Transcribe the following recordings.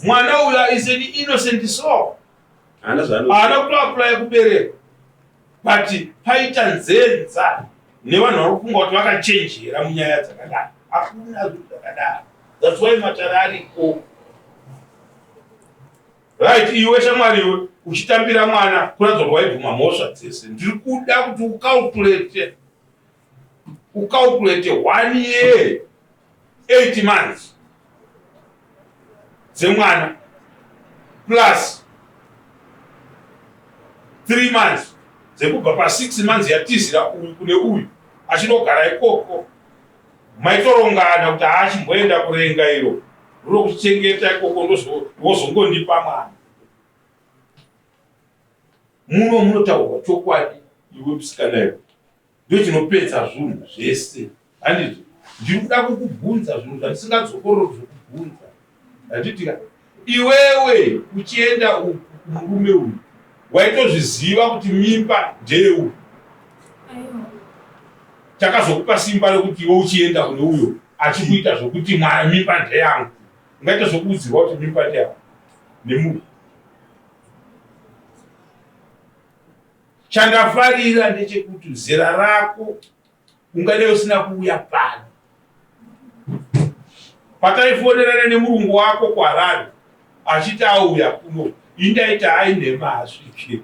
Mwana uyu is an innocent soul. Haana kutoaplya kubereka. But paita nzenza nevanhu vari kufunga kuti vakachenjera munyaya dzakadai. Hakuna zvinhu zvakadaro. That's why matare ariko. Right, iwe shamwari iwe uchitambira mwana kuratidza kuti waibvuma mhosva dzese. Ndiri kuda kuti ucalculate ucalculate one year 8 months dzemwana plus 3 months dzekubva pa 6 months yatizira uyu kune uyu achinogara ikoko maitorongana kuti haachimboenda kurenga iro rokuchengeta ikoko wozongondipa mwana muno munotaurwa chokwadi iwe musikana iwe ndochinopedza zvinhu zvese handizvo ndiri kuda kukubvunza zvinhu zvandisingadzokorori zvokubvunza handitika iwewe uchienda uku kumurume uyu waitozviziva kuti mimba ndeyeuyu takazokupa simba rekuti iwe uchienda kune uyo achikuita zvokuti mwana mimba ndeyangu ungaita zvokuudzirwa kuti mimba ndeyangu nemunhu Chandafarira ndechekuti zera rako ungadai usina kuuya pano. Pataifonerana nemurungu wako kuHarare achiti auya kuno, indaiti hai nhema asvike.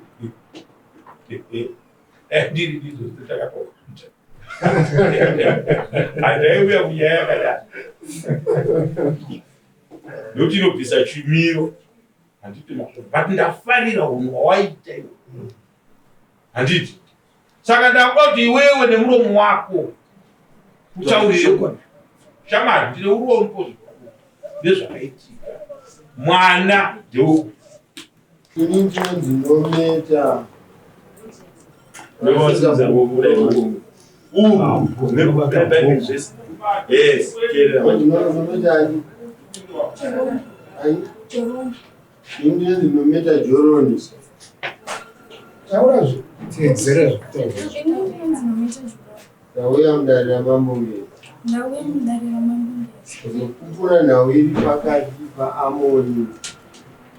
Eh, ndiri ndizvo takatokuita. Handaiuya kunyaya yakadai. Nokuti inobvisa chimiro. Handiti mazvo but ndafarira hunhu hwawaita iwe. Handiti. Saka ndakuda kuti iwewe nemuromo wako utaurire kuti shamwari ndine urombo zvikuru nezvakaitika. Mwana ndewe Ini ndinonzi Nometa. Ndinometa joroni. Taura zve. Ndauya mudare ramambo Ngezi. Ndauya mudare ramambo Ngezi. Kuzopupura nhau iri pakati paAmoni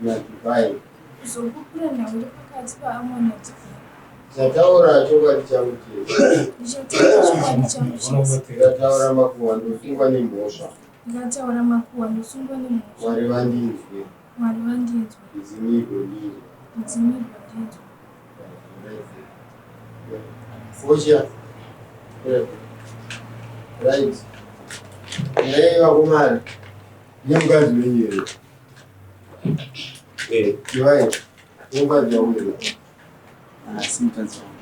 naDivine. Kuzopupura nhau iri pakati paAmoni naDivine. Ndichataura chokwadi changu chese. Ndichataura chokwadi changu chese. Ndikataura makuhwa ndosungwa nemhosva. Ndikataura makuhwa ndosungwa nemhosva. Mwari vandinzwe. Mwari vandinzwe. Midzimu igondinzwa. Midzimu igondinzwa. Fosha. Right. Hey, vakomana. Nemukadzi wenyu here? Eh. Divine. Nemukadzi wako here? Asi mukadzi wangu.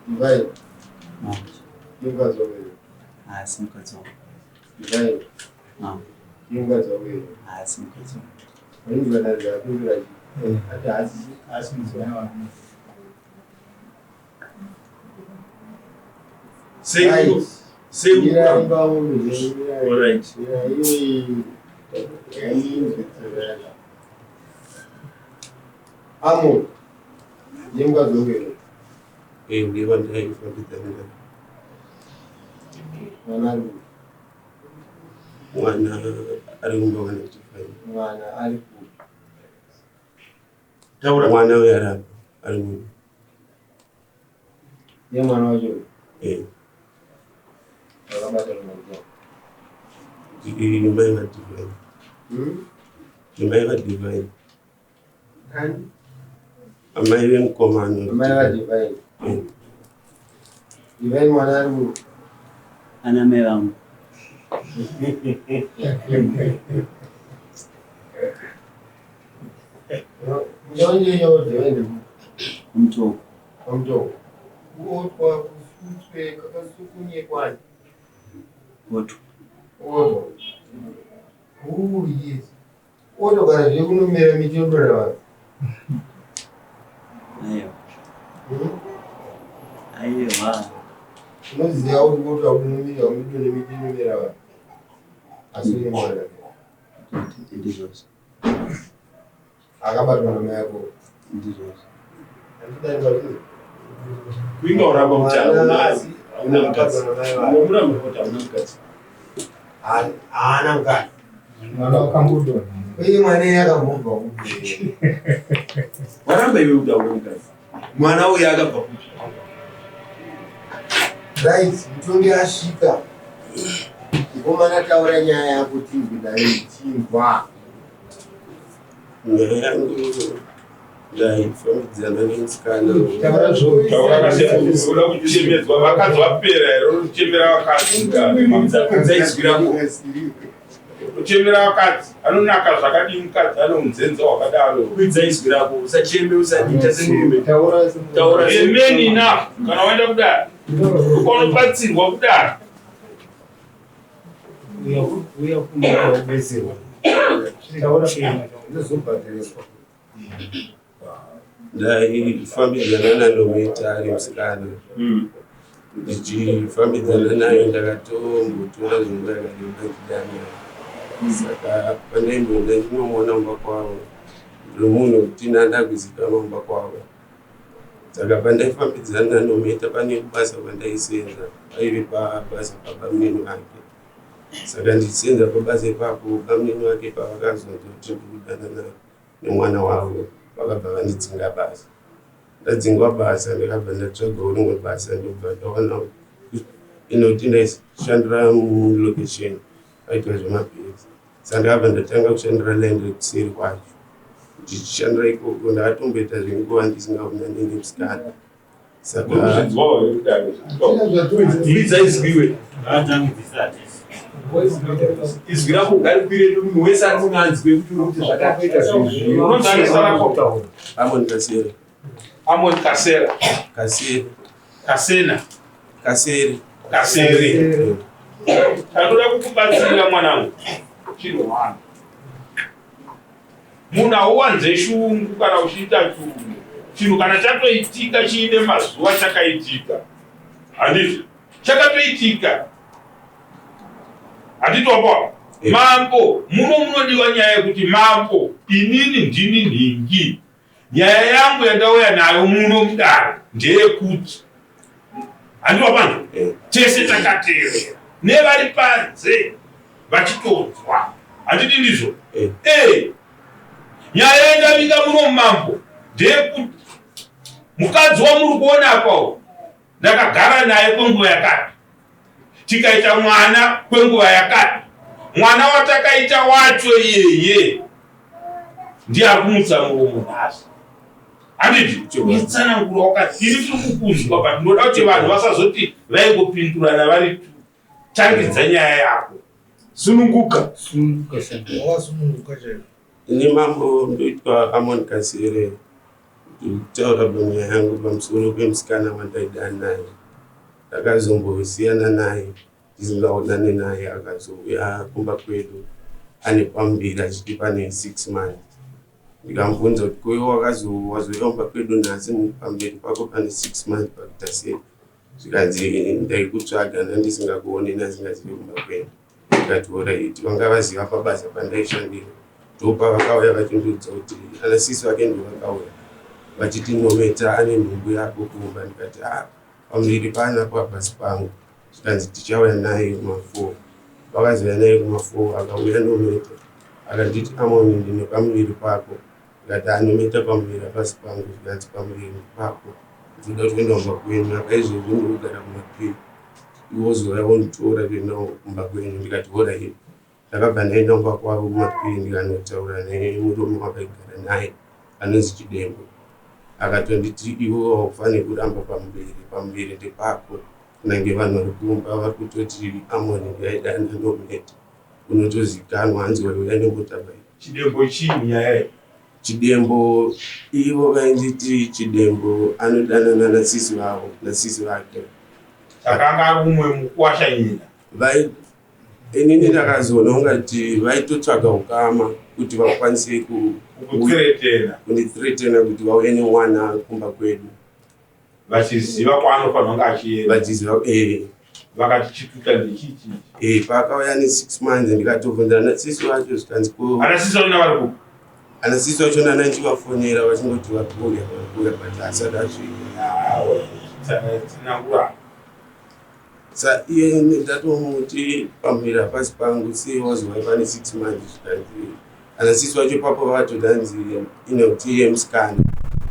Divine. Nemukadzi wako here? Asi mukadzi wangu. Divine. Nemukadzi wako here? Asi mukadzi wangu. Vainzwa dare rakapindura chii? Ati haasi haasi mudzimai wangu. Sei Right. sei Mirai pamurume, mirai. Alright. Mirai iyoyi yainzwe tsoro yacho. Amon, nemukadzi wangu here? Eh, ndiye wandaifambidzana naye. Mwana ari kupi? Mwana ari kumba mwana kuchifaini. Mwana ari kupi? Taura. Mwana uyo ari apa ari muno. Ndiye mwana wacho uyu? Eh. Wakabata mwana. Ndimai vaDivine. Hmm? Ndimai vaDivine. Ani? Amai vemukomana. Amai vaDivine. Eh. Divine mwana ari kupi? Ana mai vangu. Mutoko. Mutoko. Kuotwa kusutswe kakasukunyekwani. Otwa. Otwa. Oh yes. Otogara zve kunomera miti yodonha vanhu. Aiwa. Hmm? Aiwa. Unoziva kuti otwa kunomira midonhe miti inomera vanhu. Asi une mwana. Ndizvozvo. Akabatwa namai ako. Ndizvozvo. Handidai mazvizwa. Kuinga uramba kuti Mwana hauna asi hauna mukadzi. akabatwa namai vake. Unomuramba kuti hauna mukadzi. Haana mukadzi. Mwana wakambodonha. Uye mwana iye akambobva kupi? Waramba iwe kuti aune mukadzi. Mwana uyu akabva kupi? Right, mutongi asvika. Mukomana taura nyaya yako tinzwe dai tinzwa. Nyaya yangu ndaifambidzana nemusikana. Taura zvo. Taura kasiyana. Unoda kuchemedzwa vakadzi vapera here unochemera vakadzi. Kudza izwi rako. Kuchemera vakadzi anonaka zvakadii mukadzi ane unzenza hwakadaro. Kwidza izwi rako, usacheme usadiita semurume. Taura Taura A man enough kana waenda kudare unobatsirwa kudare. Uya kunoda kubetserwa. Taura Ndozobhadhariswa. Ndaifambidzana naNometa ari musikana. Ndichifambidzana naye ndakatombotora zvinguva yakareba ndichidana. Saka pandaimboenda ndinomuona kumba kwavo. Ndiri munhu wekuti ndandakuzikanwa kumba kwavo. Saka pandaifambidzana naNometa pane basa pandaisenza paive pabasa pabamunini vake. Saka ndichisenza pabasa ipapo bamunini vake pavakazonzwa kuti ndiri kudanana nemwana wavo vakabva vandidzinga basa. Ndadzingwa basa ndakabva ndatsvagawo rimwe basa ndobva ndawana inoti ndaishandira mulocation paitwa zvemabhezi. Saka ndakabva ndatanga kushandira line rekuseri kwacho. Ndichishandira ikoko ndakatomboita zvenguva ndisingaonani nemusikana. Saka Urikuzvinzwawo here kudare? Kwidza izwi iwe. Izwi rako ngarikwire munhu wese ari muno anzwe kuti uri kuti zvakati. Wakaita zvezvi. Unonzi ani zita rako? Amon Kasere. Amon Kasera. Kasere. Kasena. Kasere. Kasere. Tanoda kukubatsira mwanangu. Chinhu hwani. Munhu hauwanze shungu kana uchiita chungu. Chinhu kana chatoitika chiine mazuva chakaitika. Handiti? Chakatoitika. Handiti wapawa? Mambo, muno munodiwa nyaya yekuti mambo, inini ndini nhingi. Nyaya yangu yandauya nayo muno mudare ndeyekuti handiwa panze tese takateerera nevari panze vachitonzwa handiti ndizvo eh. Nyaya yandavinga muno mambo ndeyekuti mukadzi wamuri kuona apawo ndakagara naye kwenguva yakati tikaita mwana kwenguva yakati mwana watakaita wacho iyeye ndiye ari kumutsa muromo nhasi handiti itsanangura wakati ini tiri kukunzwa but ndinoda kuti vanhu vasazoti vaingopindurana vari tangidza nyaya yako Sununguka. Sununguka shanda. Wakasununguka chaizvo. Ini mambo ndoitwa Amon Kasere. Ndikutaura panyaya yangu pamusoro pemusikana wandaidana naye. Ndakazombosiyana naye ndisingaonane naye akazouya kumba kwedu ane pamuviri achiti pane 6 months. Ndikamubvunza kuti ko iwe wazouya kumba kwedu nhasi pamberi pako pane 6 months pakuita sei? Zvikanzi ndaikutsvaga ndandisingakuoni ndasingazivi kumba kwenyu. Ndikati alright, vanga vaziva pabasa pandaishandira. Ndopavakauya vachindiudza kuti ana sisi vake ndovakauya vachiti Nometa ane nhumbu yako kumba. Ndikati ah, pamuviri paanapo hapasi pangu. Zvikanzi tichauya naye kuma4. Vakazouya naye kuma4 akauya Nometa akanditi Amoni ndine pamuviri pako. Ndikati ah, Nometa pamuviri hapasi pangu. Zvikanzi pamuviri pako. Ndinoda kuti kuenda kumba kwenyu. Apa izvezvi ndikugara kumapiri. Iwe wozouya wonditora kuenda kumba kwenyu. Ndikati alright. Ndakabva ndaenda kumba kwavo kumapiri ndikanotaura nemurume wavaigara naye anonzi Chidembo. Akatonditi iwe haufaniri kuramba pamuviri, pamuviri ndepako. Kunyange vanhu vari kumba vari kutoti Amoni ndiaidana Nometa. Unotozikanwa hanzi waiuya nemotabike. Chidembo chii munyaya iyi? Chidembo ivo vainditi Chidembo anodanana nasisi vavo nasisi vake. Saka anga ari umwe mukuwasha nyina. Vai inini ndakazoona ungati vaitotsvaga ukama kuti vakwanise Kukuthreatena. kundithreatena kuti vauye nemwana kumba kwedu. Vachiziva kwaanofanira kunge achienda. Vachiziva eh. Vakati chituta ndechichi. Eh, paakauya ne6 months ndikatobvunza ana sisi vacho zvikanzi ko Ana sisi vacho vari kupi? Ana sisi vacho nana ndichivafonera vachingoti vari kuuya vari kuuya but asati asvika. Tsanangura. Sa iye ndatomuti pamuviri hapasi pangu sei wazova pane 6 months? Zvikanzi ana sisi wacho ipapo vatodanzi inekuti iye musikana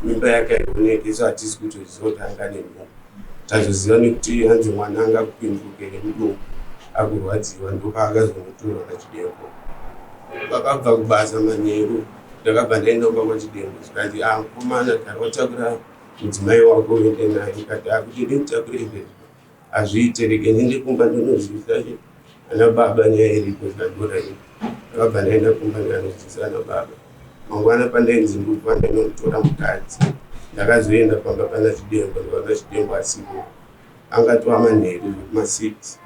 mimba yake haioneki, so hatisi kutoziva kuti anga nemimba. Tazoziva nekuti hanzi mwana anga kupinduke nemudumbu akurwadziwa, ndopaakazonotorwa naChidembo. Vakabva kubasa manheru, ndakabva ndaenda kumba kwaChidembo. Zvikanzi, "A mukomana, gara watakura mudzimai wako uende naye." Ndikati, "Akuti ndimutakure izvezvi hazviite, rege ndiende kumba ndinozivisa ana baba nyaya iripo." Zvikandora ini ndakabva ndaenda kumba ndikanozivisa ana baba. Mangwana pandainzi ndikubva ndainotora mukadzi, ndakazoenda pamba pana Chidembo, ndikaona Chidembo asipo. Angatova manheru kuma6,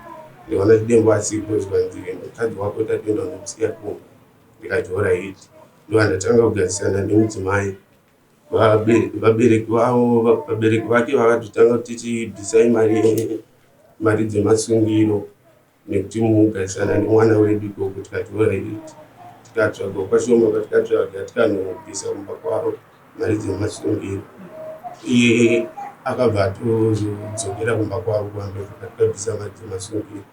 ndikaona Chidembo asipo. Zvikanzi, "Mukadzi wako tatoenda kunomusiya kumba." Ndikati, "Alright." Ndobva ndatanga kugarisana nemudzimai. Vabereki vavo, vabereki vake vakatotanga kuti tibvisai mari dzemasungiro nekuti mugarisana nemwana wedu ikoko. Tikati, "Alright." Tikatsvaga kwashoma, tikatsvaga, tikanobvisa kumba kwavo mari dzemasungiro. Iye akabva atozodzokera kumba kwavo kuAmbereka. Tikabvisa mari dzemasungiro,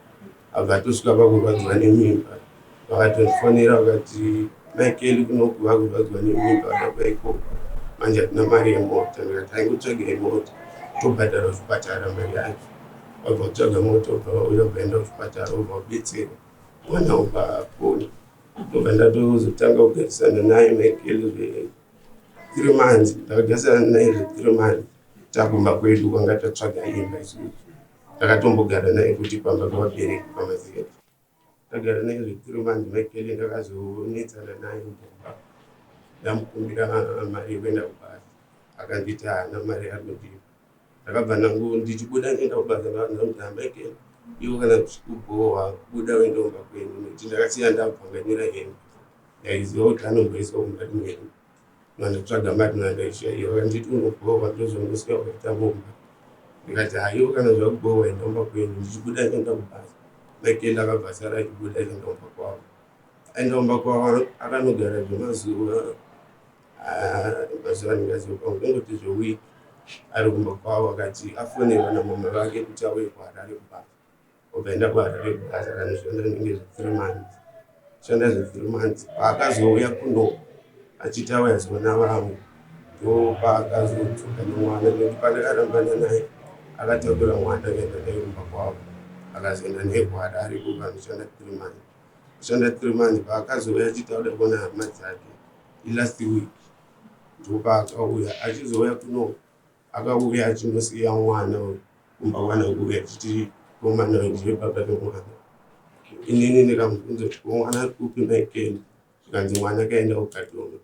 abva atosvika pakurwadziwa nemimba. Vakatondifonera vakati, "Michael kunoku vakurwadziwa nemimba, vada kuya ikoko, manje hatina mari yemota." Ndikati, "Aingotsvagai mota, tobhadhara kuchipatara mari yacho." Vabva kutsvaga mota, ubva vauya, ubva kuchipatara, ubva ubetserwa, mwana ubva apona. Ndobva ndatozotanga kugarisana naye Michael zve3 months. Ndakagarisana naye zve3 months takumba kwedu kwanga tatsvaga imba isusu. Takatombogara naye kuti pamba pevabereki pamazera. Tagara naye zve3 months Michael, ndakazonetsana naye mumba. Ndamukumbira mari yekuenda kubasa, akanditi haana mari yaanodiwa. Ndakabva nangu ndichibuda ndienda kubasa, ndamuti, "Michael, iwo kana kuchikubhohwa kubuda uende kumba kwenyu," nekuti ndakasiya ndabvanganyira hembe. Ndaiziva kuti anomboiswa kumba rimwe hembe, mandotsvaga mari nandaishaiwa. Akanditi, "Unobhohwa, ndozvaunosiya wakaita mumba." Ndikati, "Haiwa, kana zvakubhohwa enda kumba kwenyu." Ndichibuda ndienda kubasa, Michael akabva asara achibuda achienda kumba kwavo. Aenda kumba kwavo, akanogara zvemazuva, mazuva andingaziva, pamwe kungoti zvewiki ari kumba kwavo. Akati afonerwa namama vake kuti auye kuHarare kubasa. Obva enda kuHarare kubasa, akanoshanda nenge zve3 months, shanda zve3 months. Paakazouya kuno achiti auya zoona vamwe, ndo paakazodzoka nemwana, nekuti pandakarambana naye akatakura mwana akaenda naye kumba kwavo. Akazoenda naye kuHarare kuba anoshanda 3 months, ashanda 3 months. Paakazouya achiti auda kuona hama dzake ilast week, ndopaakauya. Achizouya kuno, akauya achinosiya mwana kumba kwana kuuya achiti komana ndiye baba vemwana. Inini ndikamubvunza kuti, "Ko mwana ari kupi, Michael?" Zvikanzi, "Mwana akaenda kuKadoma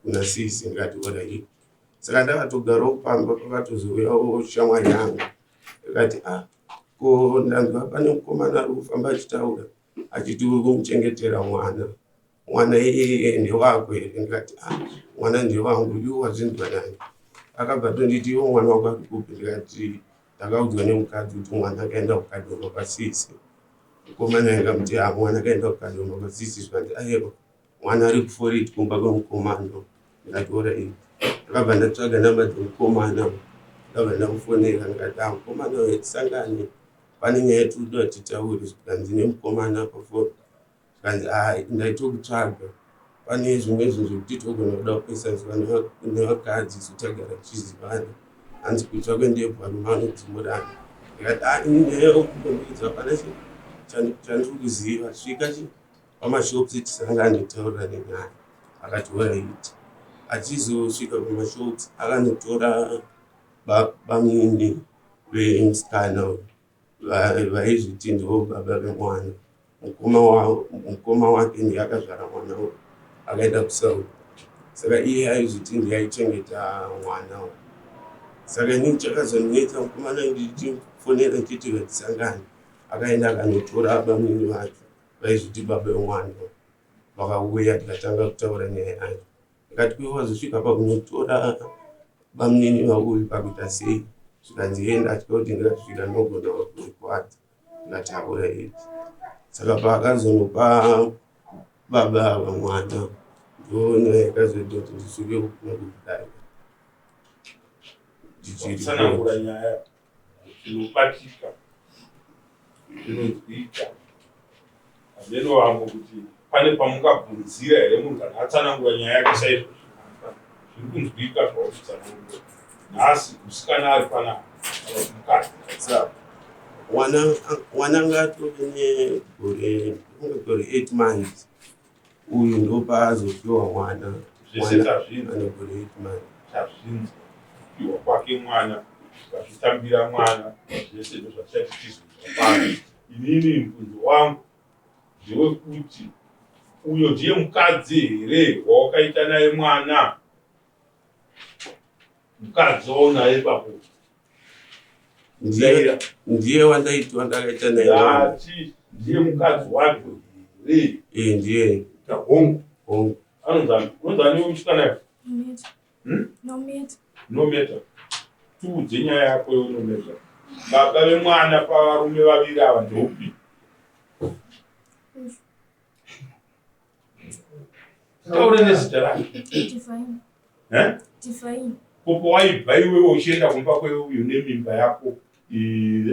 kuna sisi." Ndikati, "Alright." Saka ndakatogarawo pamba. Pakatozouyawo shamwari yangu ikati, "Ah, ko ndanzwa pane mukomana ari kufamba achitaura achiti uri kumuchengetera mwana, mwana iyeye ndewako here?" Ndikati, "Ah, mwana ndewangu, iwe wazvinzwa nani?" Akabva tonditi, "Iwo mwana wako ari kupi?" Ndikati, "Ndakaudzwa nemukadzi kuti mwana akaenda kuKadoma kwasisi." Mukomana aingamuti, "Ah, mwana akaenda kuKadoma kwasisi." Zvikanzi, "Aiwa, mwana ari kuforiti kumba kwemukomana." Ndikati, "Alright." Ndakabva ndatsvaga namba dzemukomana, ndakabva ndamufonera. Ndikati, "Ah, mukomana uyu, tisangane, pane nyaya yetinoda kuti titaure." Zvikanzi nemukomana pafoni, zvikanzi, "Ai, ndaitokutsvaga, pane zvimwe zvinhu zvekuti togona kuda kupesaniswa nevakadzi, isu tagara tichizivana. Hanzi kutsva kwendebvu varume vanodzimurana." Ndikati, "A, ini nyaya yekumbondiudza hapana chandiri kuziva. Svika chi pamashops tisangane titaurirane nyaya." Akati, "Alright." Achizosvika pamashops, akanotora bamini vemusikana vaizviti ndivo baba vemwana. Mukoma wake ndiye akazvara mwana uyu, akaenda kuSaudi, saka iye aizviti ndiye aichengeta mwana uyu. Saka inini chakazondinetsa, mukomana ndichifonera ndichiti vatisangane, akaenda akanotora bamini vacho vaizviti baba vemwana. Vakauya, tikatanga kutaura nyaya yacho. Ndikati, "Kuiwe wazosvika pakunotora bamunini vauyu pakuita sei?" Zvikanzi, "Ye, ndatya kuti ndikasvika ndinogona kuzvikuvadza." Ndikati, "Alright." Saka paakazonopa baba ava mwana, ndo nyaya yakazoita kuti ndisvike kuno kudai. Tsanangura nyaya inobatika. Zvinonzwika. Hameno vamwe kuti pane pamungabvunzira here munhu kana atsanangura nyaya yake saizvozvi. Zviri kunzwika zvauri kutsanangura. Nhasi musikana ari panapa kana kuti mukadzi. Mwana mwana ngatove negore kunge gore 8 months uyu ndopaazopiwa mwana. Zvese tazvinzwa. Ane gore 8 months. Tazvinzwa. Kupiwa kwake mwana, vachitambira mwana, zvese ndozvatichati tizonzwa pano. Inini mubvunzo wangu ndewekuti uyo ndiye mukadzi here wawakaita naye mwana? Mukadzi waunaye ipapo. Ndiye ndiye wandaiti wandakaita naye mwana. Ndati ndiye mukadzi wacho here? Eh ndiye. Hongu. Hongu. Anonzani? Unonzani iwe musikana iwe? Nometa. Hmm? Nometa. Nometa. Tiudze nyaya yako iwe Nometa. Baba vemwana pavarume vaviri ava ndeupi? Taure nezita rake. Divine. Eh? Divine. Popo waibva iwewe uchienda kumba kweuyu nemimba yako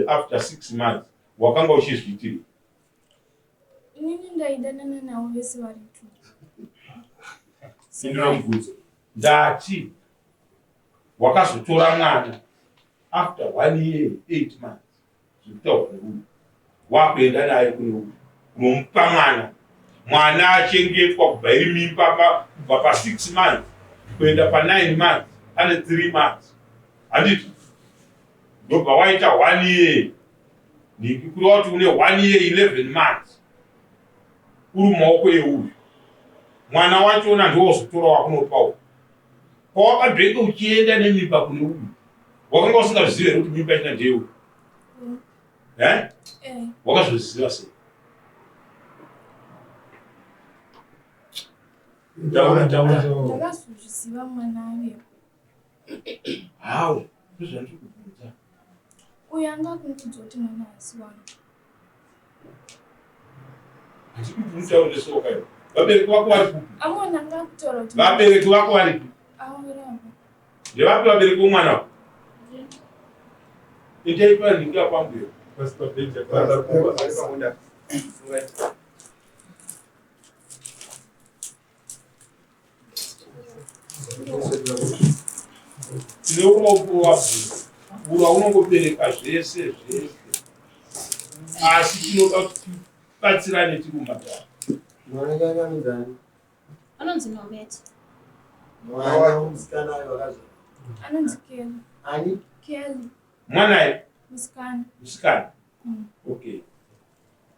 after 6 months wakanga uchizviitiri? Inini ndaidanana navo vese vari two. Pindura mubvunzo. Ndati wakazotora mwana after 1 year 8 months zvekutaurwa neuyu wakuenda naye kune uyu kunomupa mwana mwana achengetwa kubva iri mimba kubva pa 6 months kuenda pa 9 months ane 3 months handiti ndobva waita 1 year nhingi kureva kuti une 1 year 11 months uri mumaoko euyu mwana wachona ndiwozotora wakunopa uyu pawakabheke uchienda nemimba kune uyu wakanga usingazvizive here kuti mimba yachona ndeyeuyu eh? Eh. Wakazviziva sei? Taura, taura. Ndakazozviziva mwana avepo. How? Ndozvandiri kubvunza. Uyu anga akundiudza kuti mwana haasi wangu. Handikuti utaure nesoka iwe. Vabereki vako vari kupi? Amona anga akutaura kuti Vabereki vako vari kupi? Awirapa. Ndevapi vabereki vomwana wako? Endai panhingi apambuya. Tine urombo wabvunza. Ura unongobereka zvese zvese. Asi tinoda kuti tibatsirane tiri mumatare. Mwana chake anonzi ani? Anonzi Nometa. Mwana musikana ayo akazvarwa. Anonzi Kelly. Ani? Kelly. Mwana Musikana. Musikana. Okay.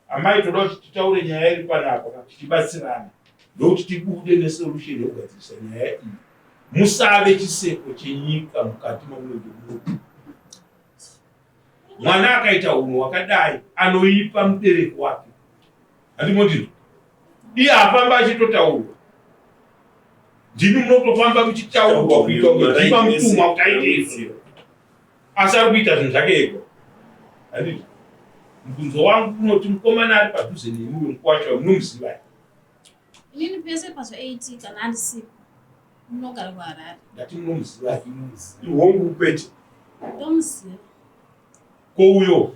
Amai toda kuti titaure nyaya iri panapa kana tichibatsirana ndokuti tibude nesolution yekugadzirisa nyaya iyi. Musave chiseko chenyika mukati mamunenge muri. Mwana akaita hunhu hwakadai anoipa mubereki wake. Handimondizvo? Iye afamba achitotaurwa. Ndimi munotofamba muchitaurwa kuita kunge ndipa mutumwa kuti aite izvi. Asi ari kuita zvinhu zvake ega. Handiti? Mubvunzo wangu unoti mukomana ari padhuze nemi uyo mukuwasha uyu munomuziva here? Inini pese pazvaiitika ndandisipo. Munogara kuHarare. Ndati munomuziva here? Hongu kwete. Ndomuziva. Ko uyo?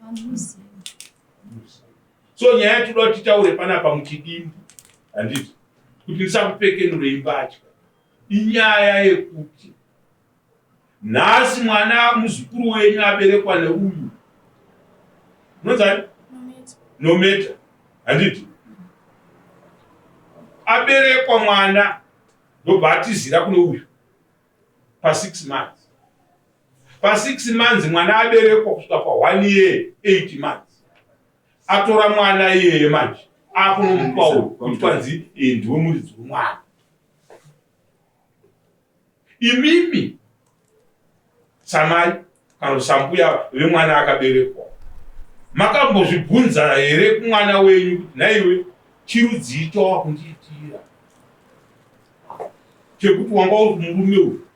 Handimuzivi. So nyaya yatinoda kuti titaure panapa muchidimbu handiti kuti ndisakupekenurei mbatya inyaya yekuti nhasi mwana muzukuru wenyu aberekwa neuyu unonzani Nometa handiti aberekwa mwana ndobva atizira kune uyu pa 6 months pa 6 months mwana aberekwa kusvika pa 1 year 8 months atora mwana iyeye manje akunomupa uyu kuti kwanzi ndiwe muridzi wemwana Imimi samai kana kuti sambuya vemwana akaberekwa makambozvibvunza here kumwana wenyu kuti nhaiwe chirudzii chawakundiitira chekuti wanga uri kumurume uyu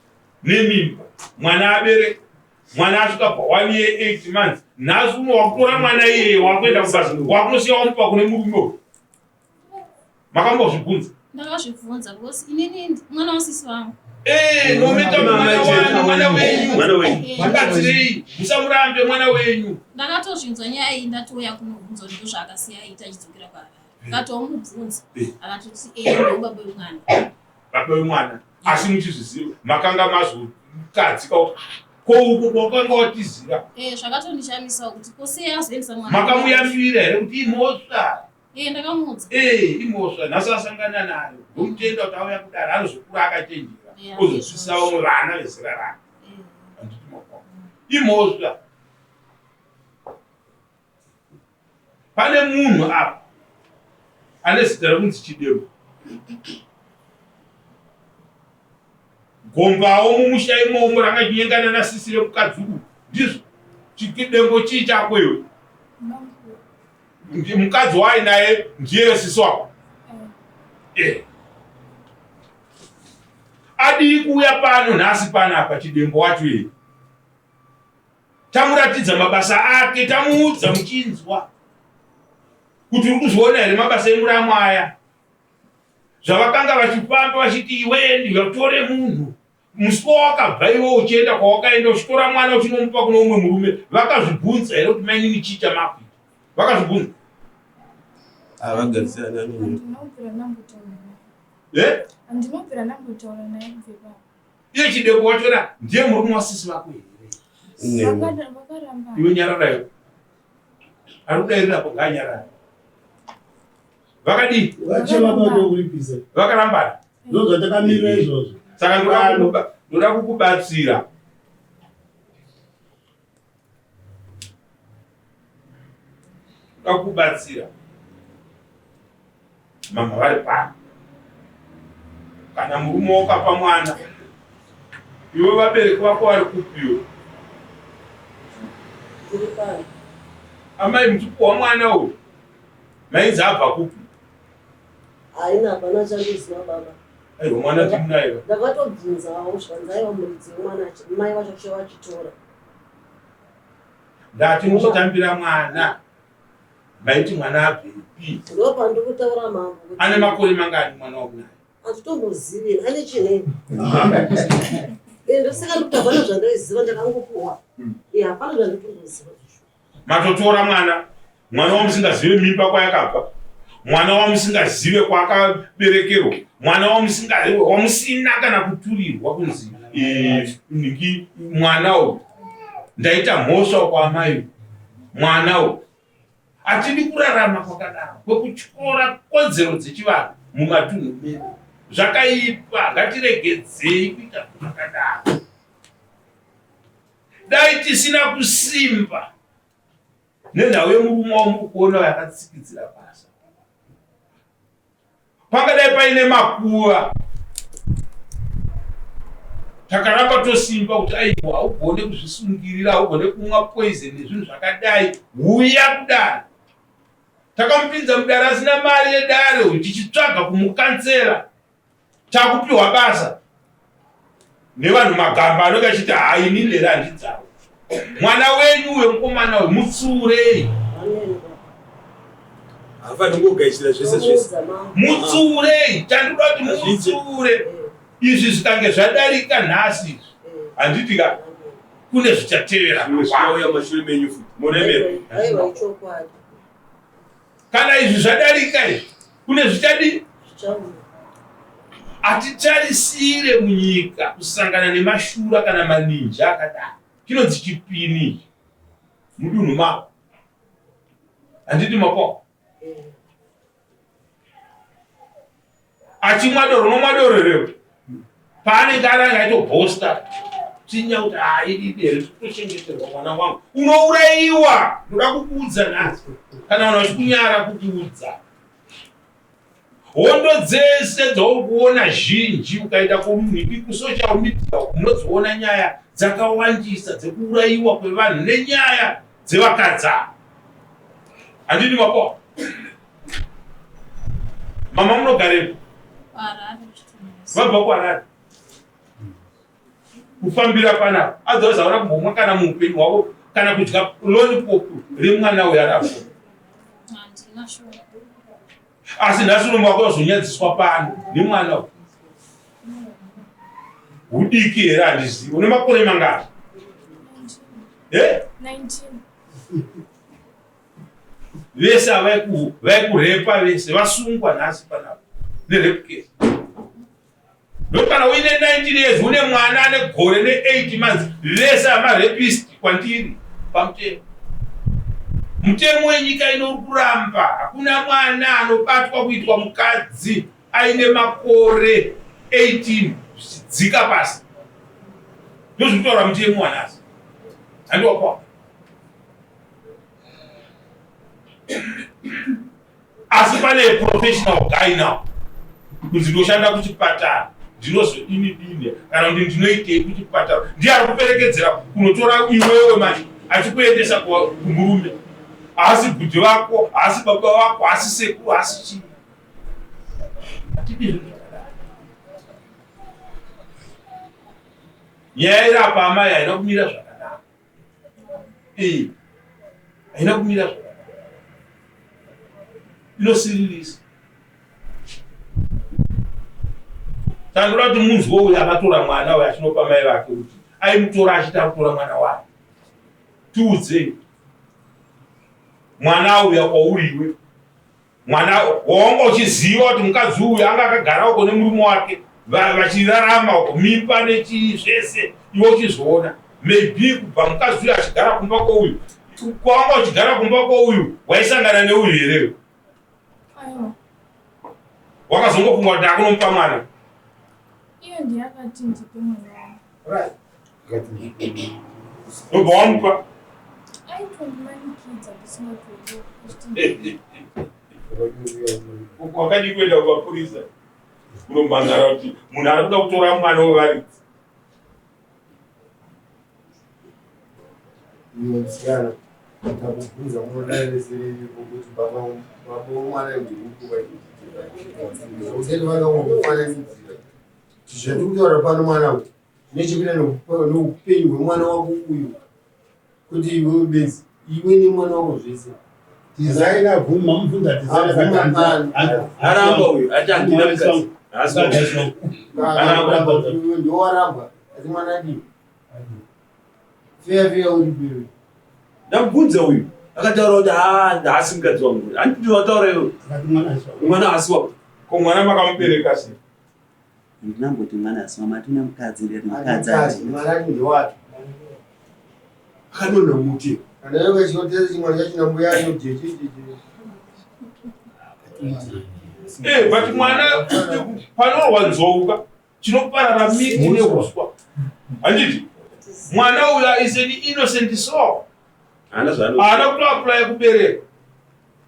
nemimba mwana abereka mwana asvika pa one year eight months nhasi uno wakutora mwana iyeye wakuenda kubasa wakunosiya wamupa kune murume uyu makambozvibvunza Ndakazvibvunza because inini mwana wasisi vangu. Eh, nometa mwana wani mwana wenyu mwana wenyu mubatsirei musamurambe mwana wenyu ndakatozvinzwa nyaya iyi ndatouya kunobvunza kuti ndozvaakasiya aita achidzokera kwaharare ndikatomubvunza Eh. akatoti ee ndo baba wemwana baba wemwana asi muchizviziva makanga mazokadzika kuti ko uko kwakanga watizira Eh, zvakatondishamisawo kuti ko sei azoendesa mwana makamuyambira here kuti imhosva Eh, ndakamuudza Eh, imhosva nhasi asangana nayo ndomutenda kuti auya kudare anozokura akachenjera Yeah, ozosvisa vamwe vana vezera rake Eh. handiti makwa imhosva pane munhu apa ane zita rekunzi chidembo gombawo mumusha imomo rakachinyengana nasisi vemukadzi uyu ndizvo chidembo chii chako iwe mukadzi waainaye ndiye sisi wako eh. Adii kuuya pano nhasi panapa chidembo wacho iye tamuratidza mabasa ake tamuudza muchinzwa kuti uri kuzviona here mabasa emuramu aya zvavakanga vachifamba vachiti iwe ndivatore munhu musi wawakabva iwe uchienda kwawakaenda uchitora mwana uchinomupa kune umwe murume vakazvibvunza here kuti mainini chii chamakuita vakazvibvunza Havagarisana neni. Handinobvira ndambotaura naye. Eh? Handinobvira ndambotaura naye kubva ipapo. Iye chideko wachona ndiye murume wasisi vako here? Nemi. Vakaramba. Iwe nyararayo. Ari kudairira apo ngaanyarara. Vakadii? Vachema padokuripisa. Vakarambana. Ndozvatakamirira izvozvo. Saka ndoda kukubatsira. Ndoda kukubatsira. Mama vari pano. Kana murume wakapa mwana, iwe vabereki vako vari kupiwo. Ndiri pano. Amai muchipuwa mwana uyu, mainzi abva kupi? Haina hapana chandoziva baba. Aiwa mwana timunayo. Ndakatobvunzawo zvikanzi aiwa muridzi wemwana mai vacho che vachitora. Ndati muchitambira mwana. Maiti mwana abvepi? Ndopandikutaura mambo kuti Ane makore mangani mwana wamunayo? Handitombozivi ane chinei. Eh, ndosaka ndikuti hapana zvandaiziva ndakangopuwa. Eh, hapana zvanditomboziva. Matotora mwana, mwana wamusingazive mimba kwayakabva, mwana wamusingazive kwaakaberekerwa, mwana wamusina kana kuturirwa kunzi eh, nhingi mwana uyu ndaita mhosva kwaamai mwana uyu. Hatidi kurarama kwakadaro kwekutyora kodzero dzechivanhu mumatunhu medu. Zvakaipa, ngatiregedzei kuita zvakadaro. Dai tisina kusimba nenhau yemurume wamuri kuona yakatsikitsira basa, pangadai paine makuva. Takaramba tosimba kuti aiwa, haugone kuzvisungirira, haugone kumwa poison nezvinhu zvakadai, huya kudare. Takamupinza mudare asina mari yedare uyu, tichitsvaga kumukansela. Takupiwa basa nevanhu magamba anenge achiti haa ini dere handidzaro. Mwana wenyu uyo mukomana uyu mutsiurei. Haafaniri kugashira zvese zvese. Mutsiurei, chandinoda kuti mutsiure. Izvi zvikange zvadarika nhasi izvi, handiti ka kune zvichatevera. Zvimwe zvichauya mashure menyu futi. Muremerwa. Aiwa ichokwadi. Kana izvi zvadarika izvi, kune zvichadii? Zvichauya. Hatitarisire munyika kusangana nemashura kana maninja akadaro. Chinonzi chipini ichi mudunhu mako. Handiti mako? Achimwa doro, unomwa doro here? Paanenge ari anenge aitobhosta. Tsinya kuti haidi here kutochengeterwa mwana wangu. Unourayiwa, ndoda kukuudza nhasi. Kana vanhu vachikunyara kukuudza. Hondo dzese dzauri kuona zhinji ukaenda kumhiki kusocial media unodziona nyaya dzakawandisa dzekuurayiwa kwevanhu nenyaya dzevakadzi ava. Handidi mapoa. Mama munogarepo? Vabva kuHarare. Kufambira panapa. Otherwise hauna kumbomwa kana muupenyu hwavo kana kudya lollipop remwana uyu arapo. Handina sure. Asi nhasi uno wako wazonyadziswa pano nemwana uyu. Hudiki here handizivi. Une makore mangani? Eh? 19. Vese avaikurepa vese vasungwa nhasi panapa nerape case. Ndokana uine 19 years une mwana ane gore ne8 months vese amarapist kwandiri pamutemo. Mutemo wenyika ino uri kuramba hakuna mwana anobatwa kuitwa mukadzi aine makore 18 zvichidzika pasi. Ndozviri kutaura mutemo wanhasi. Handiwakwa. Asi pane professional guy now kunzi ndoshanda kuchipatara ndinozodini dini kana kuti ndinoitei kuchipatara ndiye ari kuperekedzera kunotora iwewe manje achikuendesa kumurume haasi bhudhi vako haasi baba vako haasi sekuru haasi chii hatidi zvinhu zvakadaro nyaya iri apa amai haina kumira zvakanaka ee haina kumira zvakanaka inosiririsa tandoda kuti munzwe uyu akatora mwana uyu achinopa mai vake kuti aimutora achiti akutora mwana wake tiudzei mwana auya kwauri iwe mwana wawanga uchiziva kuti mukadzi uyu anga akagara uko nemurume wake vachirarama uko mimba nechii zvese iwe uchizviona maybe kubva mukadzi uyu achigara kumba kwouyu kwawanga uchigara kumba kwouyu waisangana neuyu here Aiwa. Wakazongofunga kuti akunomupa mwana Iyo ndiye akati ndipe mwana wangu. Ndobva wamupa. Aitondimanikidza ndisingatodi. Wakadii kuenda kumapurisa kunomhan'ara kuti munhu ari kuda kutora mwana wevaridzi? Iwe musikana, ndakubvunza munoda vese viripo kuti baba baba womwana ndikupi usati vakangokufananidzira zvandiri kutaura pano mwanangu zvine chekuita neupenyu hwemwana wako uyu kuti iwe bedzi iwe nemwana wako zvese. Designer abvuma mubvunza designer. Aramba uyu ati handina mukadzi. Haasi wangu. Aramba iwe ndowarambwa asi mwana adii feya feya uri pewe. Ndamubvunza uyu akataura kuti haa haasi mukadzi wangu. Handiti wataura iwe. Mwana haasi wako. Ko mwana makamubereka sei? Ndinamboti mwana haasi wangu, mati une mukadzi ndikati mukadzi mukadzi handina. mwana ati ndewake. Akadonha muti. Kana iwe chinotesa chimwana chachina mbuya acho jejejeje. Eh, but mwana panorwa nzou ka chinoparara miti neuswa handiti mwana uyu is an innocent soul Haana zvaanoziva. Haana kutoapply kubereka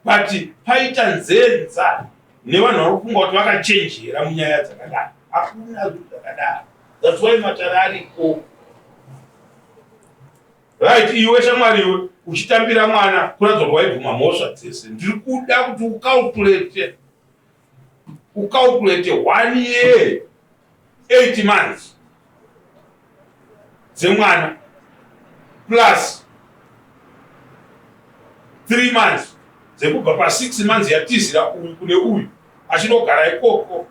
but paita nzenza nevanhu vari kufunga kuti vakachenjera munyaya dzakadai hakuna zvinhu zvakadaro that's why matare ariko right iwe shamwari iwe uchitambira mwana kuratidza kuti waibvuma mhosva dzese ndiri kuda kuti ucalculate ucalculate 1 year 8 months dzemwana plus 3 months dzekubva pa6 months yatizira uyu kune uyu achinogara ikoko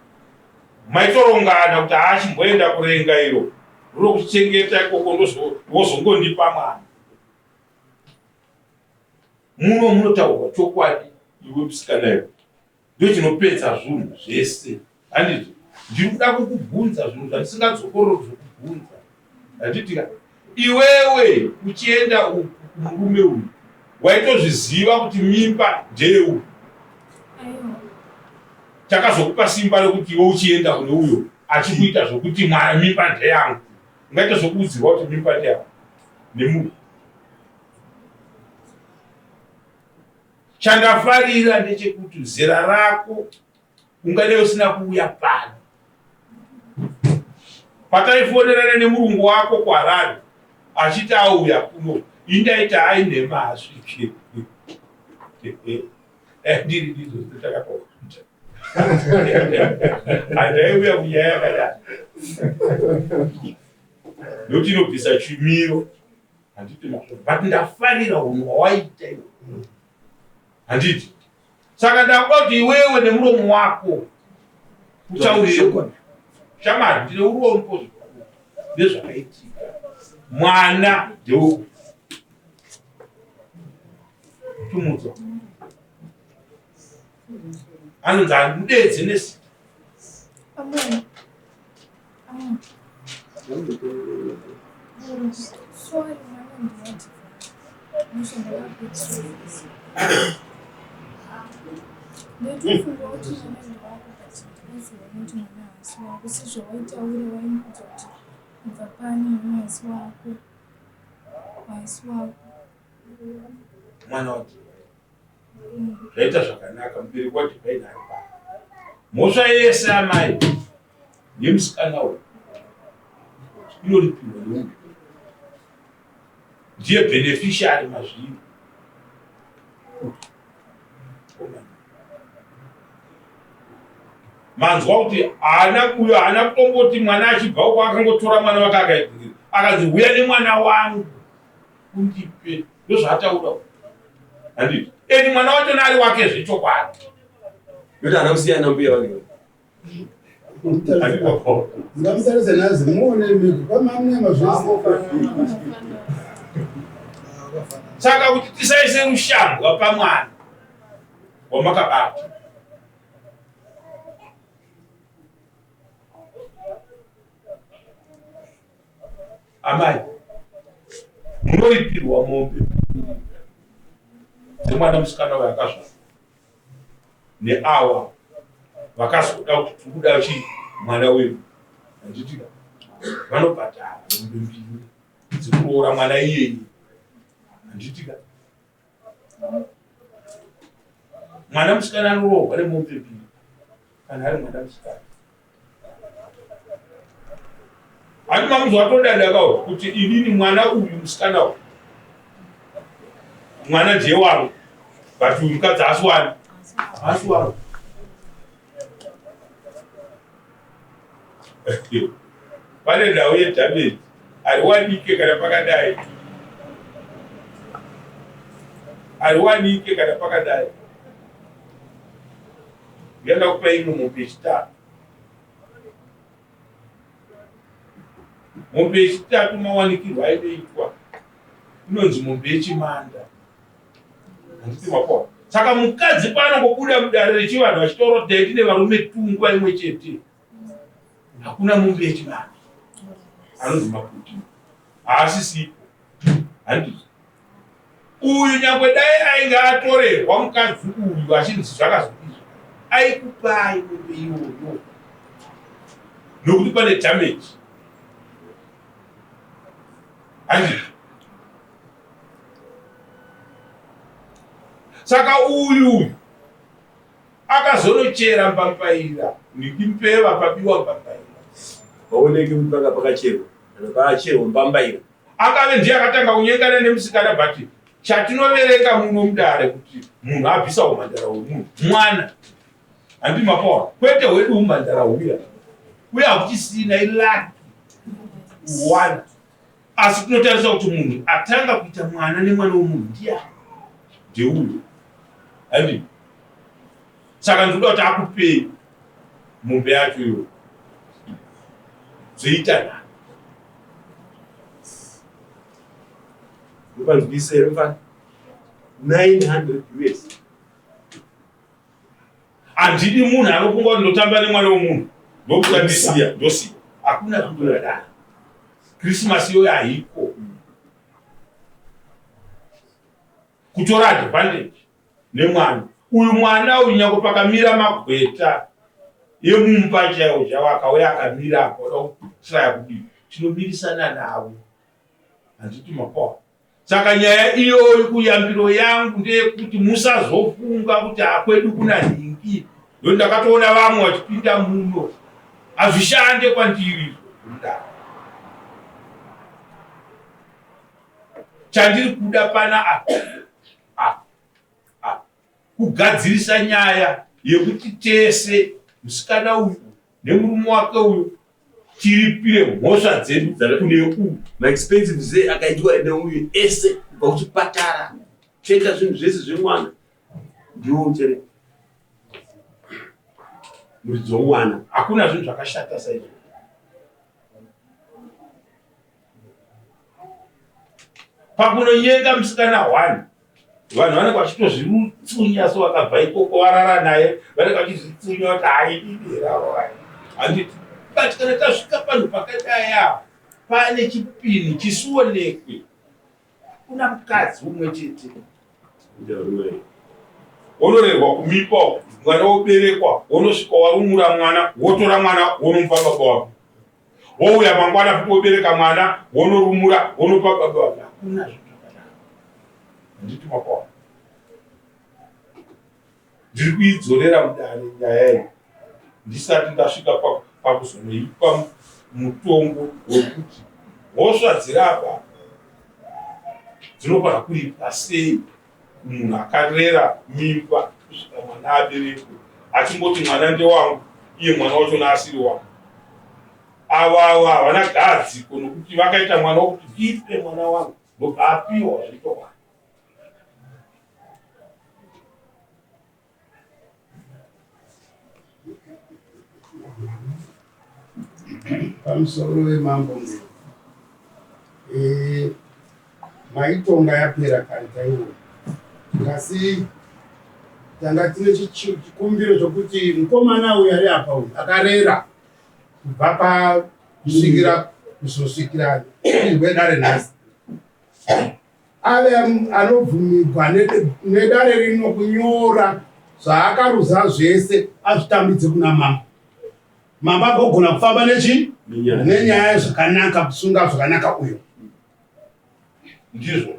maitorongana kuti haachimboenda kurenga iro rokuchengeta ikoko wozongondipa mwana muno munotaurwa chokwadi iwe musikana iwe ndochinopedza zvinhu zvese handiti ndiri kuda kukubvunza zvinhu zvandisingadzokorori zvokubvunza handitika iwewe uchienda uku kumurume uyu waitozviziva kuti mimba ndeyeuyu Aiwa. Chakazokupa simba rekuti iwe uchienda kune uyo achikuita zvokuti mwana mimba ndeyangu ungaita zvokuudzirwa kuti mimba ndeyangu nemunhu chandafarira ndechekuti zera rako ungadai usina kuuya pano pataifonerana nemurungu wako kuHarare achiti auya kuno indaiti ainhema asvike ndiri ndizvo takatokuita handaiuya kunyaya yakadai nokuti inobvisa chimiro handiti mazvo but ndafarira unhu hwawaita iwe handiti saka ndakuda kuti iwewe nemuromo wako utaurire shamari ndine urombo zvikuru. Nezvakaitika. Mwana ndeuku. Tumudzwa. Anonzi anudedze nesi. Amon. Amon. Sorry, mwana ndinoti. Ndinotofunga kuti mwana ndewako but ndinoziva kuti mwana haasi wako sezvawaitaura waimudza kuti kubva pano mwana haasi wako haasi wako. Mwana wati zvaita zvakanaka mubereki waDivine ari pano. Mhosva yese amai yemusikana uyu inoripiwa neuyu ndiye beneficiary mazviri. Manzwa kuti haana uyo haana kutomboti mwana achibva uko akangotora mwana wake akaibvunzira akanzi huya nemwana wangu undipe ndozvaataura handiti and mwana wachona ari wake zvechokwadi Yote haana kusiyana mbuya wake. Ngamutarisa nazi muone mimi kwamamne mazvese. Saka kuti tisaise rushambwa pamwana wamakabata. Amai, munoripirwa mombe dzemwana musikana uyo akazvarwa neawa vakazoda kuti tikuda chi mwana wedu handitika vanobhadhara mombe mbiri dzekuroora mwana iyeye handitika mwana musikana anoroorwa nemombe mbiri kana ari mwana musikana Handi mamunzwa atodada kawo kuti inini mwana uyu musikana uyu mwana ndiye wangu but uyu mukadzi haasi wani haasi wangu. Pane nhau yedamage hariwanike kana pakadai hariwanike kana pakadai. Ndinoda kupa imwe mombe yechitatu. Mombe yechitatu mawanikirwo ainoitwa inonzi mombe yechimanda. Handiti mapoa. Saka mukadzi paanongobuda mudare rechivanhu vachitaura kuti dai tine varume tu nguva imwe chete, hakuna mombe yechimanda. Anonzi maputi. Haasisipo. Handiti. Uyu nyangwe dai ainge atorerwa mukadzi uyu achinzi zvakazodizvo aikupai mombe iyoyo nokuti pane damage handiti saka uyu akazonochera mbambaira ndikimpeva pabiwa mbambaira paoneke kuti panga pakacherwa kana pacherwa mbambaira Akave ndiye akatanga kunyengana nemusikana but chatinoverenga muno mudare kuti munhu abvisa umhandara hwemunhu mwana handi mapower kwete hwedu umhandara huya uye hakuchisina ilaki one asi tinotarisa kuti munhu atanga kuita mwana nemwana wemunhu ndiya ndeuyo handi saka ndikuda kuti akupei mombe yacho iyoyo zvoita nharo Upanzwise here mfana? 900 US. Handidi munhu anofunga kuti ndotamba nemwana wemunhu ndokutambisiya ndosiya. Hakuna zvinhu zvakadaro. Christmas iyoyo haiko. Kutora advantage nemwana uyu mwana uyu nyangwe pakamira magweta emumba chaiwo chaiwo akauya akamira apa oda kutraya kudii tinomirisana navo handiti mapoa saka nyaya iyoyo kuyambiro yangu ndeyekuti musazofunga kuti hakwedu kuna nhingi ndo ndakatoona vamwe vachipinda muno hazvishande kwandiri izvo chandiri kuda pana apa apa apa kugadzirisa nyaya yekuti tese musikana uyu nemurume wake uyu tiripire mhosva dzedu kune uyu maexpensives akaitwa neuyu ese kubva kuchipatara cheka zvinhu zvese zvemwana ndiwo uchere muridzi womwana hakuna zvinhu zvakashata saizvo. Pakunonyenga musikana one vanhu vanenge vachitozvitsunya so vakabva ikoko varara naye vanenge vachizvitsunya kuti haididerawo handiti but kana tasvika panhu pakadai apa pane chipini chisionekwe kuna mukadzi umwe chete wonorerwa kumipa mwana woberekwa wonosvika warumura mwana wotora mwana wonomupa baba wako wouya mangwana futi wobereka mwana wonorumura wonopa baba wako hakuna zvinhu zvakadaro handiti makaona ndiri kuidzorera mudare nyaya iyi ndisati ndasvika pakuzonoipa mutongo wekuti mhosva dziri apa dzinofanira kuripwa sei munhu akarera mimba kusvika mwana aberekwe achingoti mwana ndewangu iye mwana wachona asiri wangu avo avo havana gadziko nokuti vakaita mwana wokuti ndipe mwana wangu ndobva apiwa zvechokwadi Pamusoro wemambo eh, maitonga yapera kare taiona asi tanga tine chikumbiro chokuti mukomana uyu ari apa uyu akarera kubva pakusvikira kuzosvikira irwe dare nhasi ave anobvumigwa nedare rino kunyora zvaakaruza zvese azvitambidze kuna mambo. Mambo agogona kufamba nechi nenyaya zvakanaka kusunga zvakanaka uyo. Ndizvo.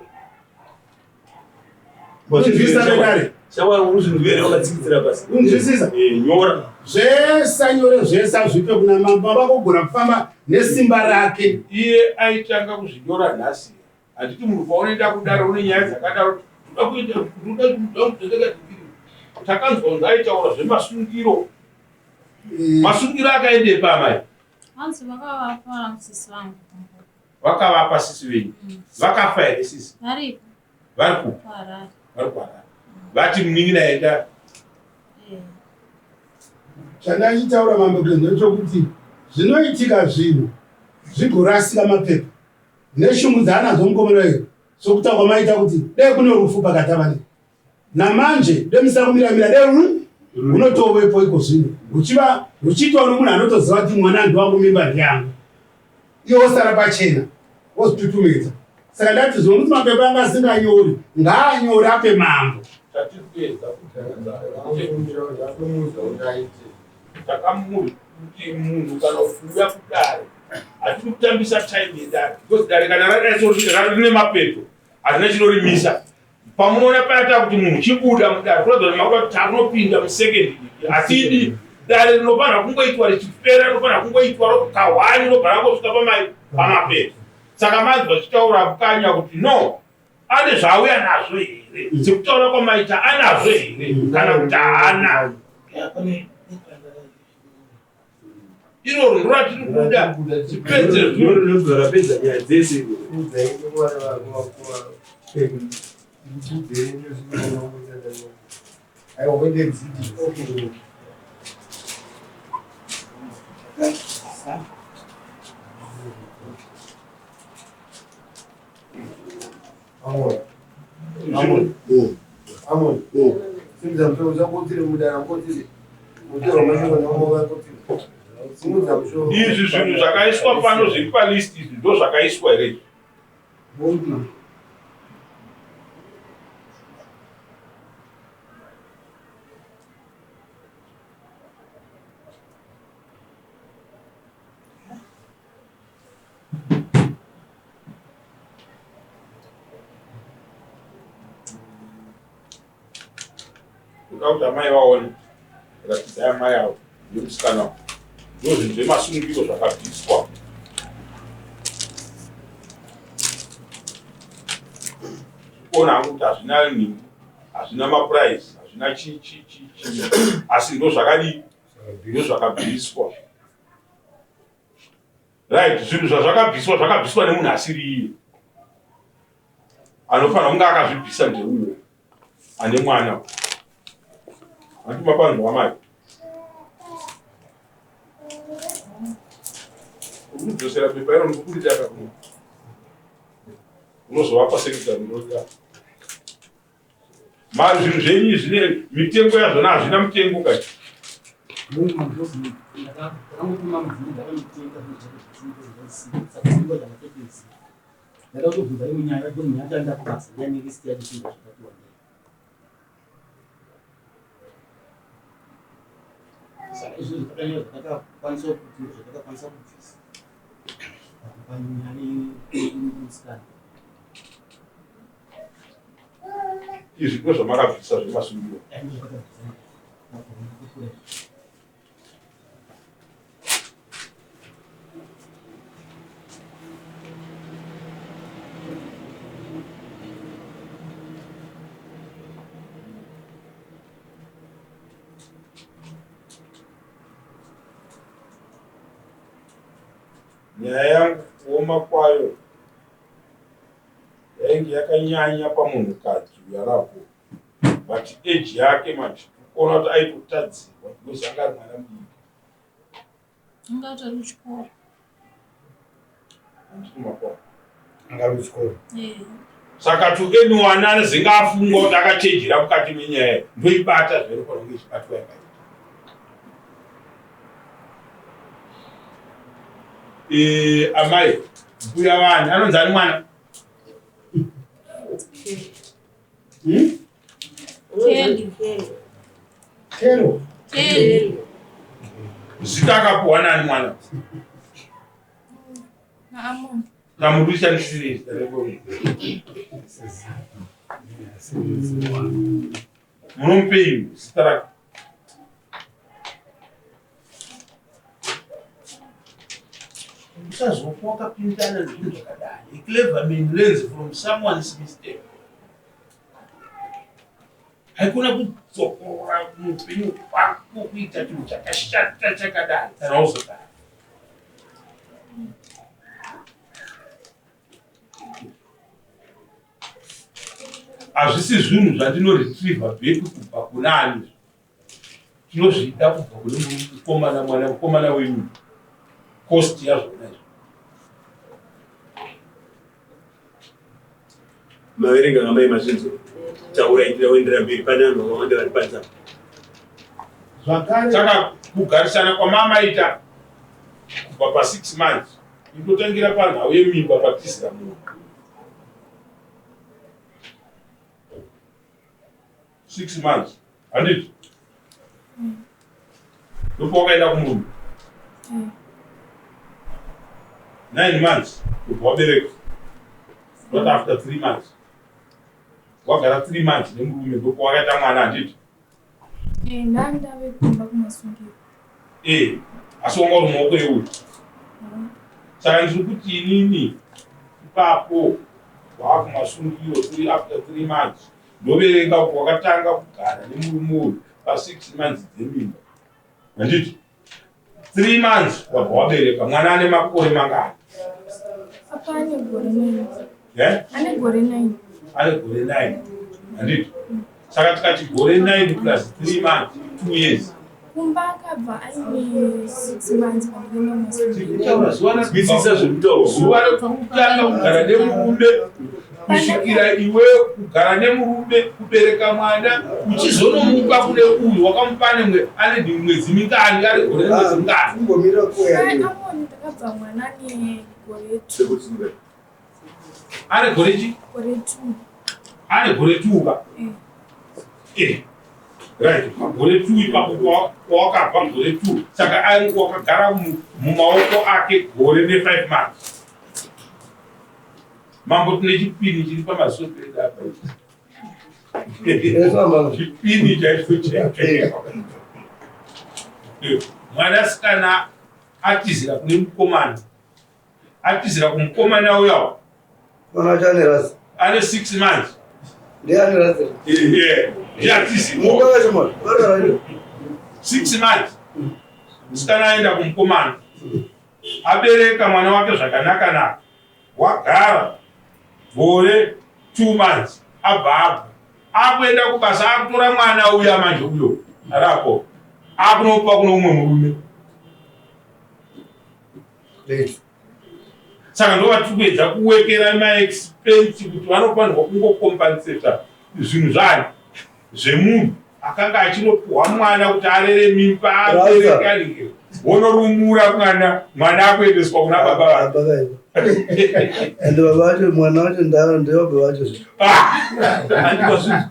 Kunzwisisa nedare. Shamwari uruzvinzwere wakatsikitsira pasi. Kunzwisisa. Eh, nyora. Zvese anyore zvese azvipe kuna mambo. Mambo agogona kufamba nesimba rake. Iye aitanga kuzvinyora nhasi. Handiti munhu paunoenda kudare une nyaya dzakadaro toda kuenda toda kuda takanzwa kunzi aitaura zvemasungiro eh. masungiro akaendepi amai Hanzi vakavapa sisi vangu. Vakavapa sisi venyu. Mm. Vakafa here sisi? Varipo. Vari kupi? Kuharare. Vari kuHarare. Vati munin'ina enda. Eh. Chandachitaura mambo ndechekuti zvinoitika zvinhu zvigorasika mapepa neshungu dzaanadzo mukomana uyu sokutaura kwamaita kuti dai kune rufu pakati avane namanje demusina kumiramira dai ru runotovepo iko zvino ruchiva ruchiitwa nomunhu anotoziva kuti mwana ndiwangu mimba ndiyangu iye osara pachena ozvitutumidza saka ndati zvino kuti mapepa anga asinganyori ngaanyore ape mambo Chatiri kuedza kubvunza takamuri kuti munhu kana uchiuya kudare hatidi kutambisa time yedare because dare kana radai rine mapeto hazvina chinorimisa pamunoona paya kuti munhu chibuda mudare kuratidza kuti makuda kuti takunopinda musekendi hatidi dare rinofanira kungoitwa richipera rinofanira kungoitwa kahwani rinobva rangosvika pamai pamapeto saka manzwa chitaura kukanya kuti no ane zvaauya nazvo here sekutaura kwamaita anazvo here kana kuti haana iroro ndoratiri kuda tipedze zvinhu rapedza nyaya dzese Izvi zvinhu zvakaiswa pano zviri palist izvi ndo zvakaiswa here izvi? Kuda kuti amai vaone ratidzai amai avo nemusikana ndozvinhu zvemasungiro zvakabviswa kuona hangu kuti hazvina nhingi hazvina mapuraisi hazvina chii chii chii chii asi ndozvakadii ndozvakabviswa Right, zvinhu zvazvakabviswa zvakabviswa nemunhu asiri iye. Anofanira kunge akazvibvisa ndeuyo ane mwana. Hanti mapanzwa amai. Uri kudzosera pepa iro ndikukuridza akakuno. Unozovapa secretary ndorira. Mari zvinhu zvenyu zvine mitengo yazvona hazvina mutengo kai. Saka izvozvo zvakanyanya zvatakakwanisa kuti zvatakakwanisa kubvisa panyaya yemusikana. Izvi ndizvo zvamakabvisa zvemasungiro. Nyaya yangu kuoma kwayo yainge yakanyanya pamunhukadzi uyu arapo but age yake manje kuona kuti aitotadzirwa because anga ari mwana mudiki. Anga atori kuchikoro. Anga ari kuchikoro. Eh. Saka to anyone anezenge afunga kuti akachenjera mukati menyaya ndoibata zvainofanira kunge ichibatwa yakaita. Eh, amai mbuya vani anonzi ani mwana? Hmm? Kelly. Kero. Kelly. Zita akapuwa nani mwana? Naamon. Namurisa ndisiri zita remurume. Munomupei zita rake? Usazofa wakapindana nezvinhu zvakadai. A clever man learns from someone's mistake. Haikona kudzokorora muupenyu hwako kuita chinhu chakashata chakadai kana wozodai. Hazvisi zvinhu zvandinoretriever back kubva kuna ani. Tinozvida kubva kune mukomana mwana mukomana wenyu. Cost yazvona izvo. Maverenga ngamai mazvinzwa. Taura itira uendera mberi pane vanhu vakawanda vari panze apa. Zvakare Saka kugarisana kwamamaita kubva pa 6 months inotangira panhau yemimba patizira munhu. 6 months handiti? Ndopawakaenda kumurume. 9 months kubva wabereka. Not after 3 months. Wagara 3 months nemurume ndopawakaita mwana handiti? Eh, ndandave kumba kumasungiro. Eh, asi wanga uri mumaoko euyu. Saka ndiri kuti inini ipapo waakumasungiro 3 after 3 months ndoverenga kuti wakatanga kugara nemurume uyu pa 6 months dzemimba. Handiti? 3 months wabva wabereka mwana ane makore mangani? Apa ane gore 9. Eh? Ane gore 9. Ane gore 9. Handiti? Saka tikati gore 9 plus 3 months 2 years. Kumba akabva aine 6 months pandakaenda kumasungiro. Nzwisisa zvekutaura. Zuva rekutanga kugara nemurume kusvikira iwe kugara nemurume kubereka mwana uchizonomupa kune uyu wakamupa nemwe ane mwedzi mingani ari gore nemwedzi mingani. Kungomira kuya. Mai Amon ndakabva mwana ane gore 2. Ane gore chi? Gore 2. Ane gore 2 ka? Eh. Right, gore 2 ipapo kwawakabva gore 2 saka ari wakagara mumaoko ake gore ne 5 months. Mambo tine chipini chiri pamaziso pedu apa. Chipini chaicho chaicho. Mwanasikana atizira kune mukomana. Atizira kumukomana uya. Mwana wacho ane rasi. Ane 6 months. Ndiye ane rasi. Eh, ndiye atizira. Murume wacho mwana. 6 months. Musikana aenda kumukomana. Abereka mwana wake zvakanaka naka. Wagara gore 2 months abva abva. Akuenda kubasa akutora mwana uya manje uyo arapo. Akunopa kuno umwe murume. Saka ndo vatiri kuedza kuwekera maexpense kuti vanofanirwa kungokompanseta zvinhu zvayo zvemunhu akanga achinopuhwa mwana kuti arere mimba abereke anenge wonorumura mwana mwana akuendeswa kuna baba vake. Ende baba vacho mwana wacho ndevababa vacho Andikwa zvinhu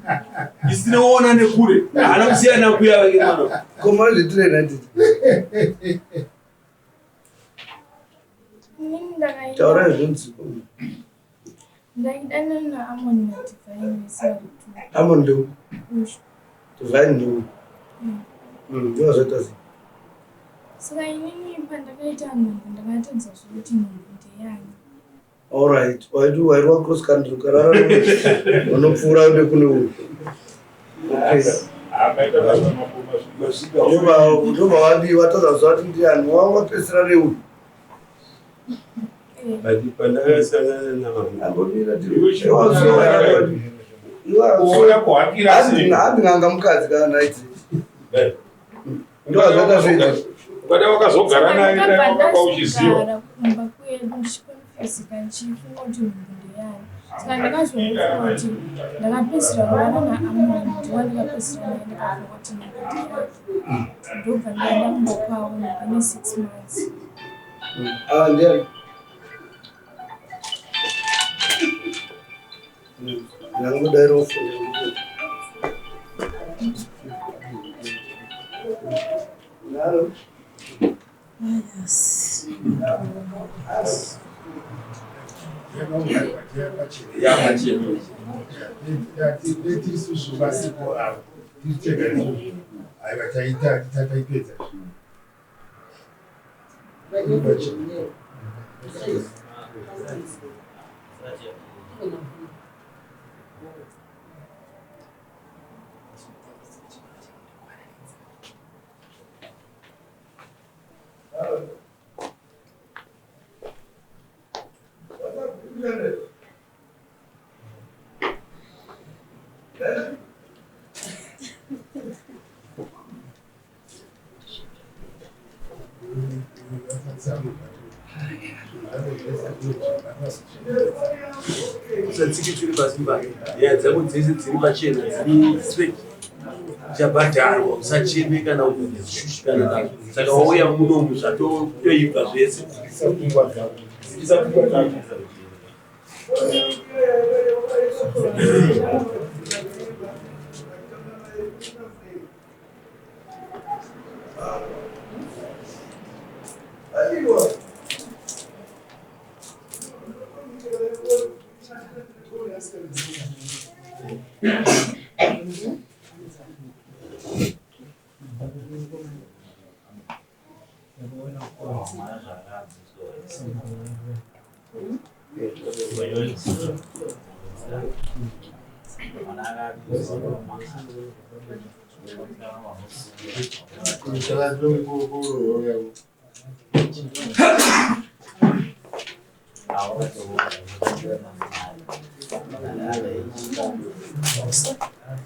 isinoona nekure haana kusiyana kuya vake mwana. Koma zvitirena titi. Inini ndakaita Taurai zvinzi. Ndaidanana naAmon naDivine vese vari two. Amon ndeu. Ushu. Divine ndeu. Ndozvaita sei? Saka inini pandakaita nhumbu ndakatadza zvekuti nhumbu ndeyani. Alright, waiti wairwa cross country ukarara unopfuura nekune uyu. Okay. Ndobva wadii watadza kuziva kuti ndiani wapedzisira neuyu. But pandakasangana navo Handinganga mukadzi kana naiti. Ndozvakaita sei? Ukada wakazogara naye Saka dai ndakabva wakanga uchiziva. ndazogara kumba kwedu ndichikonfusika ndichifunga kuti nhumbu ndeyani. Saka ndakazofunga kuti ndakapedzisira kurara naAmon ndiwo ndakapedzisira naye ndikafunga kuti nhumbu ndeyake. Ndobva ndaenda kumba kwavo ndakane 6 months. Ah, ndiani? Ndangodairawo foni yangu. Hello. Isusu vasipo ava tiri tega isusu aiwa taita taipedza. Usatsike tsviri pasi pa nyaya dzako dzese dziri pachena dziri straight uchabhadharwa usacheme kana kushushikana nazvo saka wauya munomu zvatoibva zvese. Dzikisa pfungwa dzako.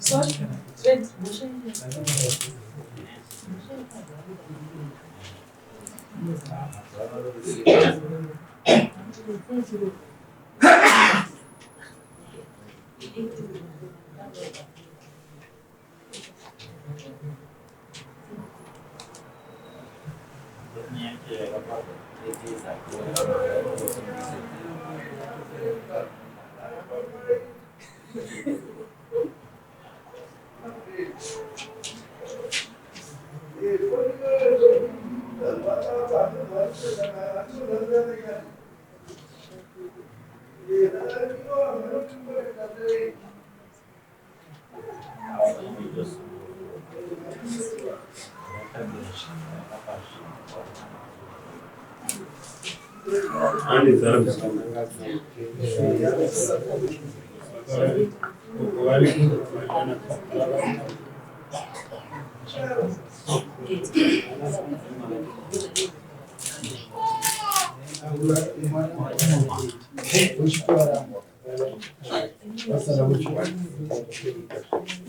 Sorry, Fred.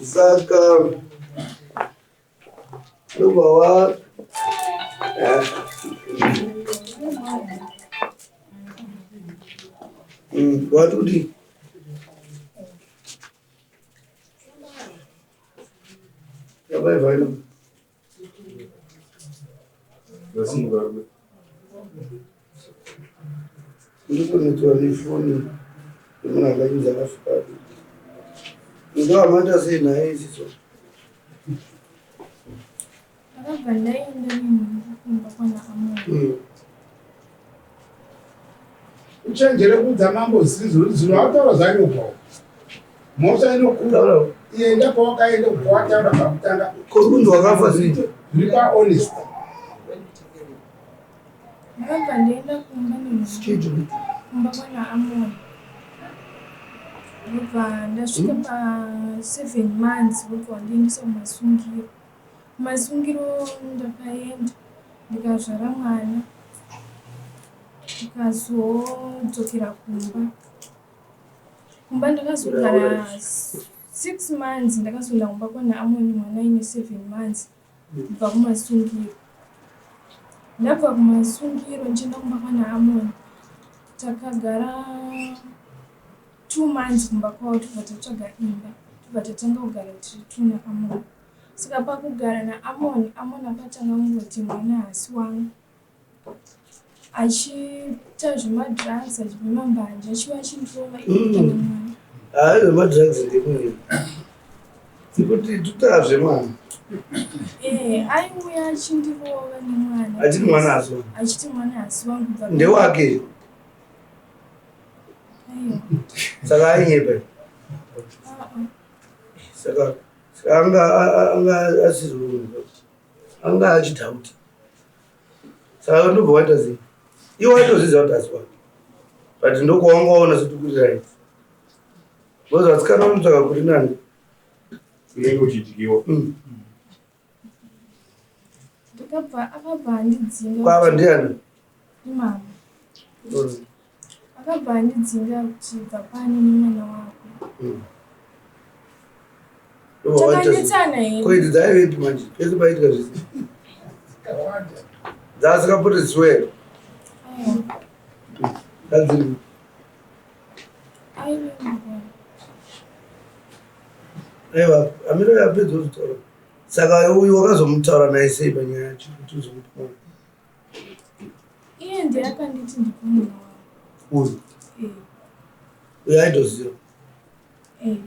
Saka ndobva wa eh. Wati kudii? Ndikonetwa nefoni yemunhu anganyudza akasvika ndoamaita sei naye isiso. Ndakabva ndaenda nenhumbu kumba kwana Amoni. Uchenjere kuudza mambo zvisizvo zvinhu wataura zvanyogwa mhosva inokura enda kwawakaenda kwawataura pakutanga. Ko kunzi wakafa sei? Zviri pahonest. Ndakabva ndaenda kumba nenhumbu kumba kwana Amoni. Ndobva ndasvika pa 7 months vobva vandiendesa kumasungiro. Kumasungiro ndakaenda ndikazvara mwana ndikazodzokera kumba. Kumba ndakazogara 6 months ndakazoenda kumba kwana Amoni mwana aine 7 months kubva kumasungiro. Ndabva kumasungiro ndichienda kumba kwana Amoni takagara 2 months kumba kwavo tobva tatsvaga imba tobva tatanga kugara tiri two naAmoni. Saka pakugara naAmoni, Amoni akatanga kungoti mwana haasi wangu achiita zvemadrugs achibhema mbanje achiva achindirova ini mwana. Hayi, zvemadrugs ndekunge sekuti tutazve mwana. Aiuya achindirova nemwana. Achiti mwana haasi wangu. Achiti mwana haasi wangu kubva. Ndewake? Aiwa. Saka ainyepa? Uh-uh. Saka saka anga asiri munhu anga achidhauta. Saka ndobva waita sei? Iwe waitozvidza kuti asi wake, but ndokwawanga waona sekuti kuri right, because vasikana vanotsvaka kuri nani. Unenge uchidyiwa. Ndakabva akabva andidzinga. Kwava ndiani? Ndimama. Akabva andidzinga kuti bva pano nemwana wako. Ndobva waita sei? Takanetsana hedu. Ko idzi dzaivepi manje pese paitika zvese? Dzasikapotedziwe? Aiwa. Dzadziri? Aive mukoma. Aiwa, amiro yapedza kuzvitaura. Saka uyu wakazomutaura naye sei panyaya yacho kuti uzomupa mwana? Iye ndiye akanditi ndipe mwana wangu. Uyu? Eh. Uyu aitoziva Eh.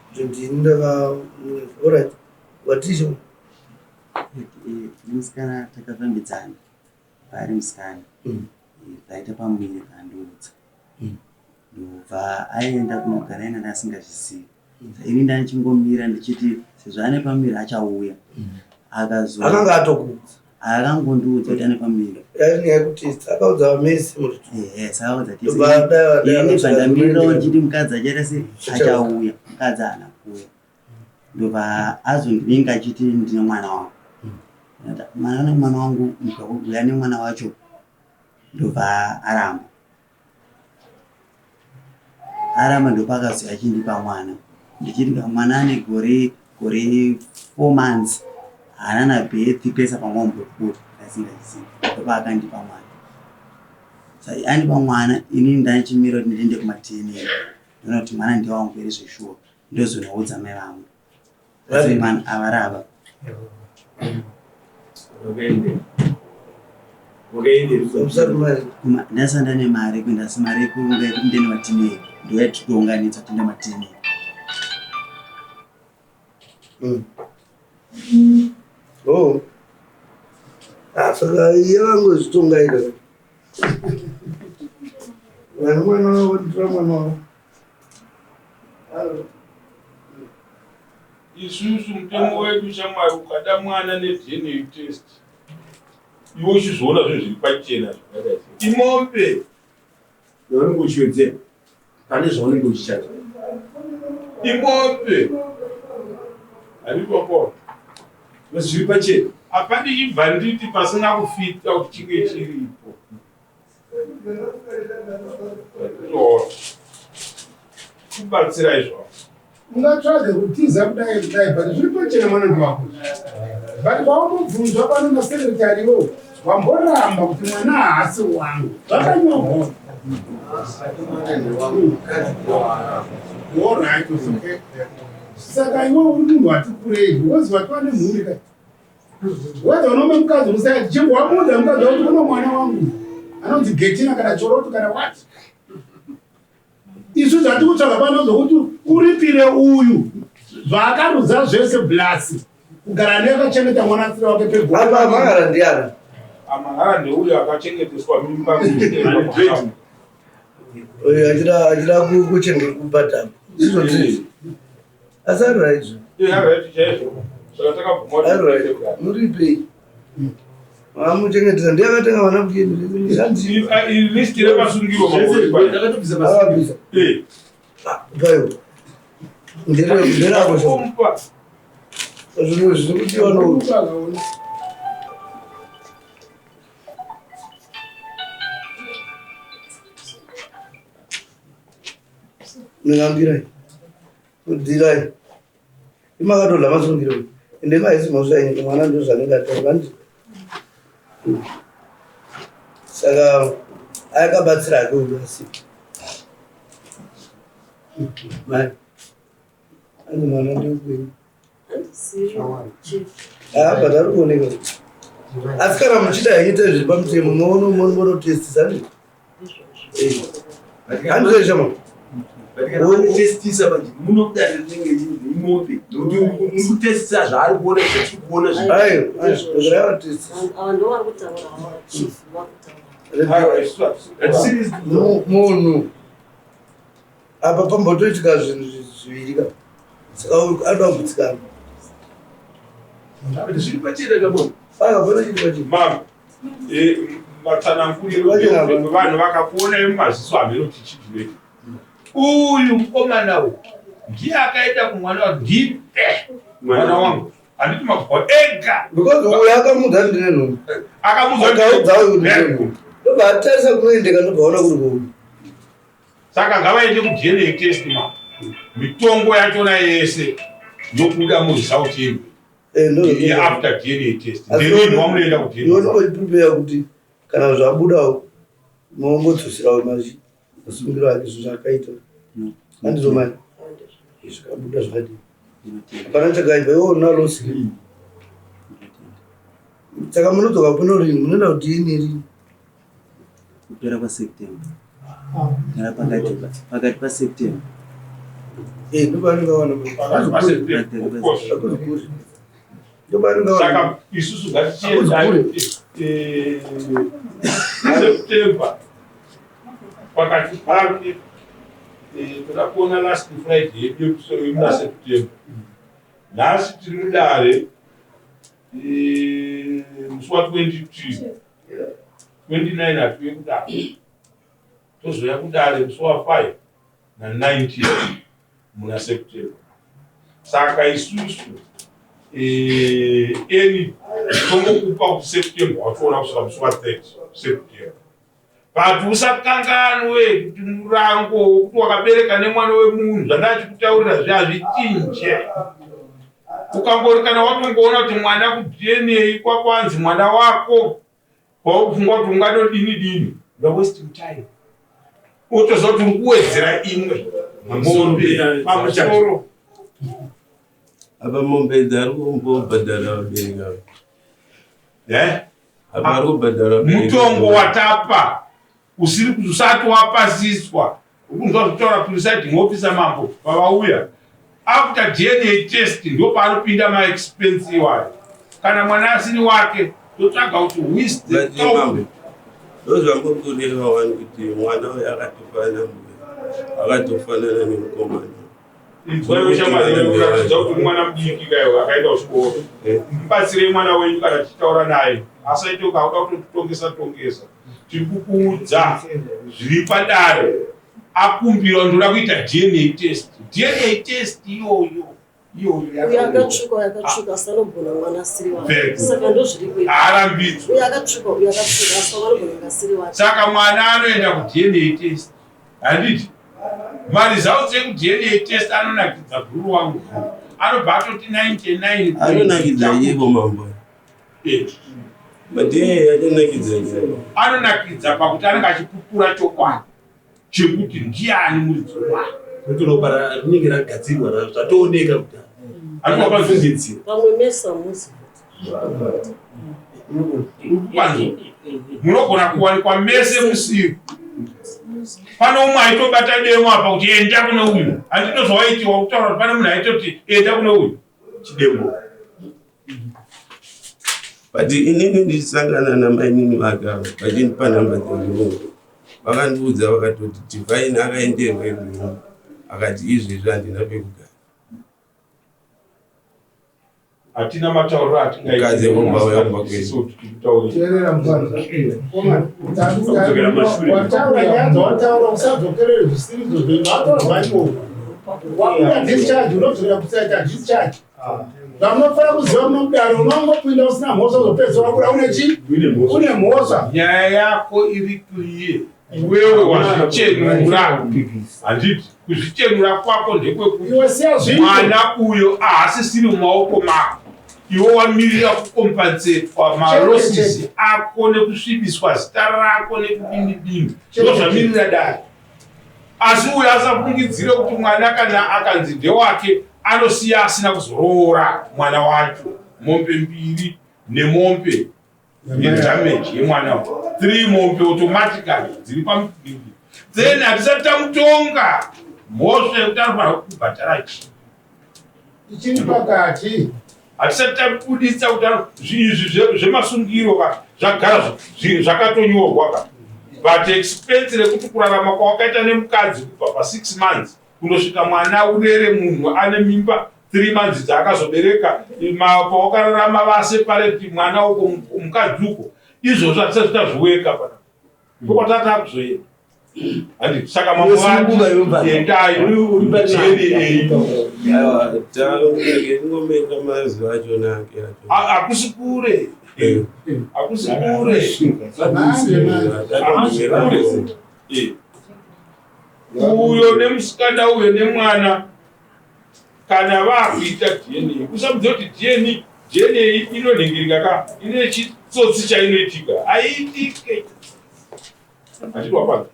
kuti ndini ndaka. Alright, watisha. Nemusikana takafambidzana paari musikana. Taita pamuviri kandiudza, ndobva aenda kunogara ina ndasingazvizivi. Ini ndanichingomira ndichiti sezvo ane pamuviri achauya. Akazo Akanga atokuudza? Akangondiudza kuti ane pamuviri. Yaani yekuti akaudza vamesi muri? Ehe, sakaudza. Ndobva Ini bva ndamirirawo ndichiti mukadzi achaita se Achauya. achauya, mukadzi haana kuuya. Ndobva azondivinga achiti ndine mwana wangu. Ndati, mwana nemwana wangu uya nemwana wacho. Ndobva aramba, aramba. Ndopakazouya achindipa mwana ndichiti ka mwana ane gore 4 months, haana nabirth pesa pangombobuda asingazivi. Ndopa akandipa mwana. Saka andipa mwana, inini ndanichimira kuti ndiende kumaDNA ndoona kuti mwana ndewangu here zveshuwa, ndozonoudza mai vangu. Asi mwana avarava. Musati mai? Ndasanda nemari kuenda, asi mari yekunga yekuti ndiende maDNA ndoyatitounganidza kuti ndiende maDNA. Oh. Ah, saka iye vangozvitonga ika. Vane mwana wavo, nditora mwana wavo. Alo. Isusu mutemo wedu, shamwari, ukada mwana neDNA test, iwe uchizviona zvinhu zviri pachena zvakadai, imombe yaunenge uchiwedzera pane zvaunenge uchichata, imombe haripopo. Zviri pachena. Apa ndichibva nditi pasina kufita kuti chinge chiripo. Kubatsira izvozvo. Ungatsvage kutiza kudai kudai, but zviri pachena mwana ndewako. But paunobvunzwa pano nasekretariwo, wamboramba kuti mwana haasi wangu, zvakanyorwa. Alright, it's okay. Saka iwe uri munhu wati kurei because watova nemhuri ka. Whether unome mukadzi unosaka chimbo wamuudza mukadzi wako kuno mwana wangu anonzi Getina kana Choroto kana what. Isu zvatiri kutsvaga pano zvokuti uripire uyu zvaakarudza zvese blasi kugara ndiye akachengeta mwana asiri wake pegore. Apa amangara ndiani? Amangara ndeuyo akachengeteswa mimba. Uyo achida achida kuchengeta kubhadhara. Ndizvo ndizvo. Asi ari right zvo. Eh, ari right chaizvo. Saka takabvuma kuti ari right. Muripei. Vamuchengetesa ndiye akatenga vana mukeni. Zvanzi list remasungiro makore. Ndakatobvisa masungiro. Eh. Baiwo. Nderako zvo. Zvinhu zviri kudiwa no. Minambirai. Kudirai. Imakatodla masungiro. Ende maisi mhosva yenyu mwana ndizvo zvanenge ataura ndizvo. Saka akabatsira hake uyu asi. Mai. Ane mwana ndeupenyu. Ah, but ari kuoneka. Asi kana muchida henyu ita zviri pamutemo monotestisa ndizvo. Eh. Handizvo shama. Vanotestisa manje munobuda rinenge richinzi imombe nekuti muri kutestisa zvaari kuona zvatiri kuona zvi- Aiwa, aiwa, regerai vatestise. Ava ndo vari kutaura ava chief vari kutaura. Munhu apa pambotoitika zvinhu zviviri ka saka anoda kugutsikana zviri pachena kamama aiwa pana chiri pachena mama eh, matsananguriro vanhu vakakuonai mumaziso hameno kuti chii uyu mukomana uyu ndiye akaita kumwana wa ndipe mwana wangu handiti makuhwa ega because uyu akamuudza kuti ndine nhumbu akamuudza uyu ndine nhumbu ndobva atarisa kunoendeka ndobva aona kuri kuuya Saka ngavaende kuDNA test ma mitongo yachona yese yobuda muresult ino. Eh, after DNA test. Ndini wamunoenda kuDNA. Yonoprepare kuti kana zvabudawo mongodzoserawo machi masungiro ake zvinhu zvakaita. Handizvo mani. Zvikabuda zvakadii. Hapana chakaipa iwe una loss. Saka munodzoka kuno rini munoenda kuDNA rini? Kupera kwaSeptember kana pakati pakati paSeptember. Eh, ndovanenge vawana Pakati paSeptember, of course. ndovanenge vawana Saka isusu ngatichienda eh, September pakati pake eh, toda kuona last Friday yedu yekusoro yemuna September. Nhasi tiri mudare eh, musi wa 22 29 hatiuye kudare tozouya kudare musi wa 5 na 19 muna September. Saka isusu eh, eni tongokupa kuti September watoona kusvika musi wa 30 September. But usakanganwe kuti murango wokuti wakabereka nemwana wemunhu zvandachikutaurira zve hazvichinje. Ukangori kana watongoona kuti mwana kuDNA kwakwanzi mwana wako kwakufunga kuti ungadodini dini, you are wasting time. Wotoziva kuti uri kuwedzera imwe mombe pamusoro. Apa mombe dzari kumbobhadhara vabereki ava. Eh? Apa ari kubhadhara Mutongo watapa usiri usati wapasiswa. Ukunzwa zvitaura presiding officer mambo pavauya. After DNA test ndipo paanopinda maexpense iwayo. Kana mwana asiri wake totsvaga kuti who is the But mambo, ndozvambokureva wani kuti mwana uyu akatofanana akatofanana nemukomana. Inzwaiwo shamwari kuratidza kuti mwana mudiki kaiwo akaenda kuchikoro. Eh. Mubatsirei mwana wenyu kana tichitaura naye. Asaite ukauda kutotongesa tongesa. Tiri kukuudza zviri padare. Akumbira ndoda kuita DNA test. DNA test iyoyo iyoyo Uyo akatsvuka uyo akatsvuka asi anogona mwana asiri wake. Very good. Saka ndozviri kuita. Haarambidzwi. Uyo akatsvuka uyo akatsvuka asi vanogona kunge asiri wake. Saka mwana anoenda kuDNA test. Handiti? Maresults ekuDNA test anonakidza bhuru wangu. Anobva atoti 99. Anonakidza ivo mambo. Eh. MaDNA anonakidza ivo. Anonakidza pakuti anenge achipupura chokwadi. Chekuti ndiani muridzi wemwana. Kuti ropa rinenge ragadzirwa zvatooneka kuti anofungidzira. Pamwe mese hamuzi. Kwanzo munogona kuwanikwa mese musiri. Pane umwe aitobata demo apa kuti enda kune uyu. Handino zvawaitiwa kutaura kuti pane munhu aitoti enda kune uyu. Chidembo. But inini ndichisangana namainini vake ava vachindipa namba dzemurungu, vakandiudza vakatoti Divine akaenderwa imurungu, akati izvezvi handina pekugara. Hatina matauriro Mukadzi wemumba uya kumba kwedu. Teerera mufana. Wataura nyaya dzawataura, usadzokerere zvisiri izvo zvenyu. Wataura ikoko. Wakuda discharge, unodzokera kusaita discharge. Zvamunofanira kuziva munodaro, unongopinda usina mhosva, uzopedzisira wabuda une chi? Une mhosva. Nyaya yako iri clear. Iwewe wazvichenura. Handiti kuzvichenura kwako ndekwekuti Iwe siya zvinhu. mwana uyo ahasisiri mumaoko mako. Iwe wamirira kukompensatwa malosses ako nekusvibiswa zita rako nekudini dini. Ndo zvamirira dare. Asi uyo asafungidzire kuti mwana kana akanzi ndewake anosiya asina kuzoroora mwana wacho. Mombe mbiri nemombe yedamage yemwana uyu. Three mombe automatically dziri pamuviri. Then hatisati tamutonga mhosva yekuti anofanira kubhadhara chii. Ichiri pakati. Hatisati tabuditsa kuti izvi zvemasungiro ka zvagara zvakatonyorwa ka, but expense rekuti kurarama kwawakaita nemukadzi kubva pa6 months kundosvika mwana urere, munhu ane mimba 3 months dzaakazobereka, pawakararama vaseparate mwana uko mukadzi uko, izvozvo hatisati tazviweka pana ndokwatata kuzoenda. Handi saka mambo vati endai DNA. Tingomeka mazuva achona ake acho. Hakusi kure, hakusi kure. Manje manje. Uyo nemusikana uyo nemwana kana vakuita DNA, usamudze kuti DNA inonhingirika ka, ine chitsotsi chainoitika, haiitike achidwa pano.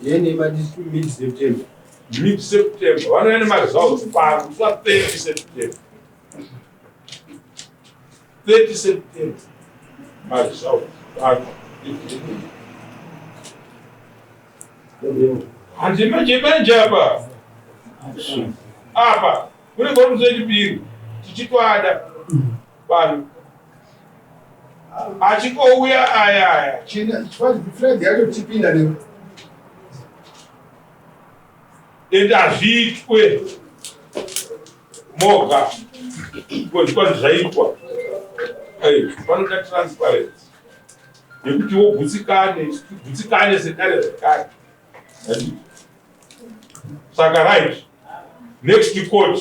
DNA mati mid September. Mid September vanouya nemaresults pano kusva 30 September, 30 September maresults pano. Handi manje manje apa apa kune gore chechipiri tichitwada vanhu achingouya aya aya. China Friday yacho tichipinda ne Ende hazviitwe moga because zvaitwa. Panoda transparency yekuti wogutsikane, gutsikane sedare zvekare. Saka right, next court.